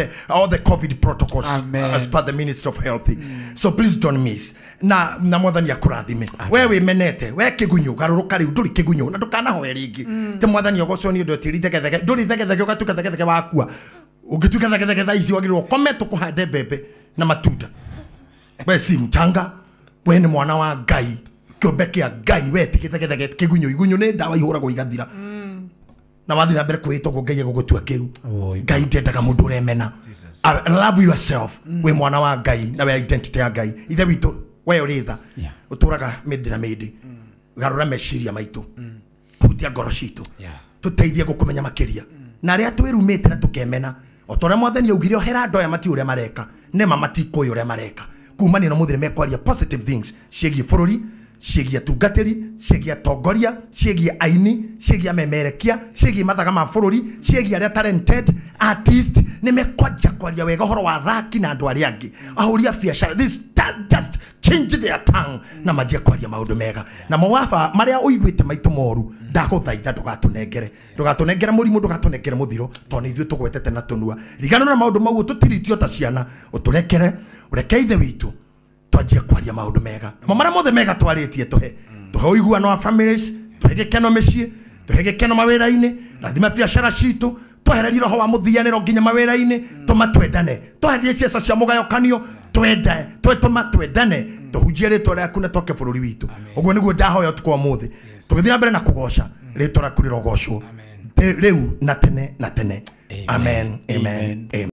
the COVID protocols as per the Ministry of Health. So please don't miss. Na mwathani akũrathime. We wĩmenete, we kĩgunyũ, garũrũka rĩu ndũrĩ kĩgunyũ na ndũkanahoe rĩngĩ. Te mwathani ogocwo nĩ ũndũ tĩri thegethege, ndũrĩ thegethege ũgatuĩka thegethege wakua. Ũngĩtuĩka thegethege thaa ici wagĩrĩirwo ũkome tũkũhande mbembe na matunda. We si mchanga, we nĩ mwana wa Ngai, kĩũmbe kĩa Ngai, we ti gĩthegethege kĩgunyũ. Igunyũ nĩ ndawa ihũragwo igathira. Na wathiĩ na mbere kwĩhĩta ũguo Ngai egũgũtua kĩu. Ngai ndendaga mũndũ ũremena. Love yourself. Wĩ mwana wa Ngai na we identity ya Ngai. Ithe witũ we ũrĩ tha, ũtũraga mĩndĩ na mĩndĩ. Garũra meciria maitũ. Hutia ngoro citũ. Tũteithie gũkũmenya makĩria. Na arĩa twĩrumĩte na tũkemena o ta ũrĩa mwathani augire ohera andũ aya matiũĩ ũrĩa mareka, nĩma matikũĩ ũrĩa mareka. Kumania na ũmũthĩ nĩ mekwaria positive things ciĩgiĩ bũrũri, ciĩgiĩ atungatĩri, ciĩgiĩ atongoria, ciĩgiĩ aini, ciĩgiĩ amemerekia, ciĩgiĩ mathaga ma bũrũri, ciĩgiĩ arĩa talented artist. Nĩ mekwanjia kwaria wega ũhoro wa athaki na andũ arĩa angĩ, ahũri a biacara. This just change their tongue na manjie kwaria maũndũ mega. Na mawaba marĩa ũiguĩte maitũ moru, ndagũthaitha ndũgatũnengere, ndũgatũnengere mũrimũ, ndũgatũnengere mũthiro, tondũ nĩ ithuĩ tũgwetete na tũnua. Rigana na maũndũ mau, tũtiritio ta ciana, ũtũrekere, ũreke ithe witũ twanjie kwaria maũndũ mega. Namo marĩa mothe mega twarĩtie, tũhe ũiguano wa families, tũhe gĩkeno mĩciĩ, tũhe gĩkeno mawĩra-inĩ, rathima biacara citũ, twehererie roho wa mũthianĩro nginya mawĩra-inĩ, tũma twendane, twehererie ciaca cia mũgayũkanio, twende, tũma twendane, tũhunjie rĩtwa rĩaku na twake bũrũri witũ. Ũguo nĩguo ndahoya ũtukũ wa ũmũthĩ. Tũgĩthiĩ na mbere na kũgoca, rĩtwa rĩaku rĩrogocwo rĩu na tene na tene. Amen, amen, amen.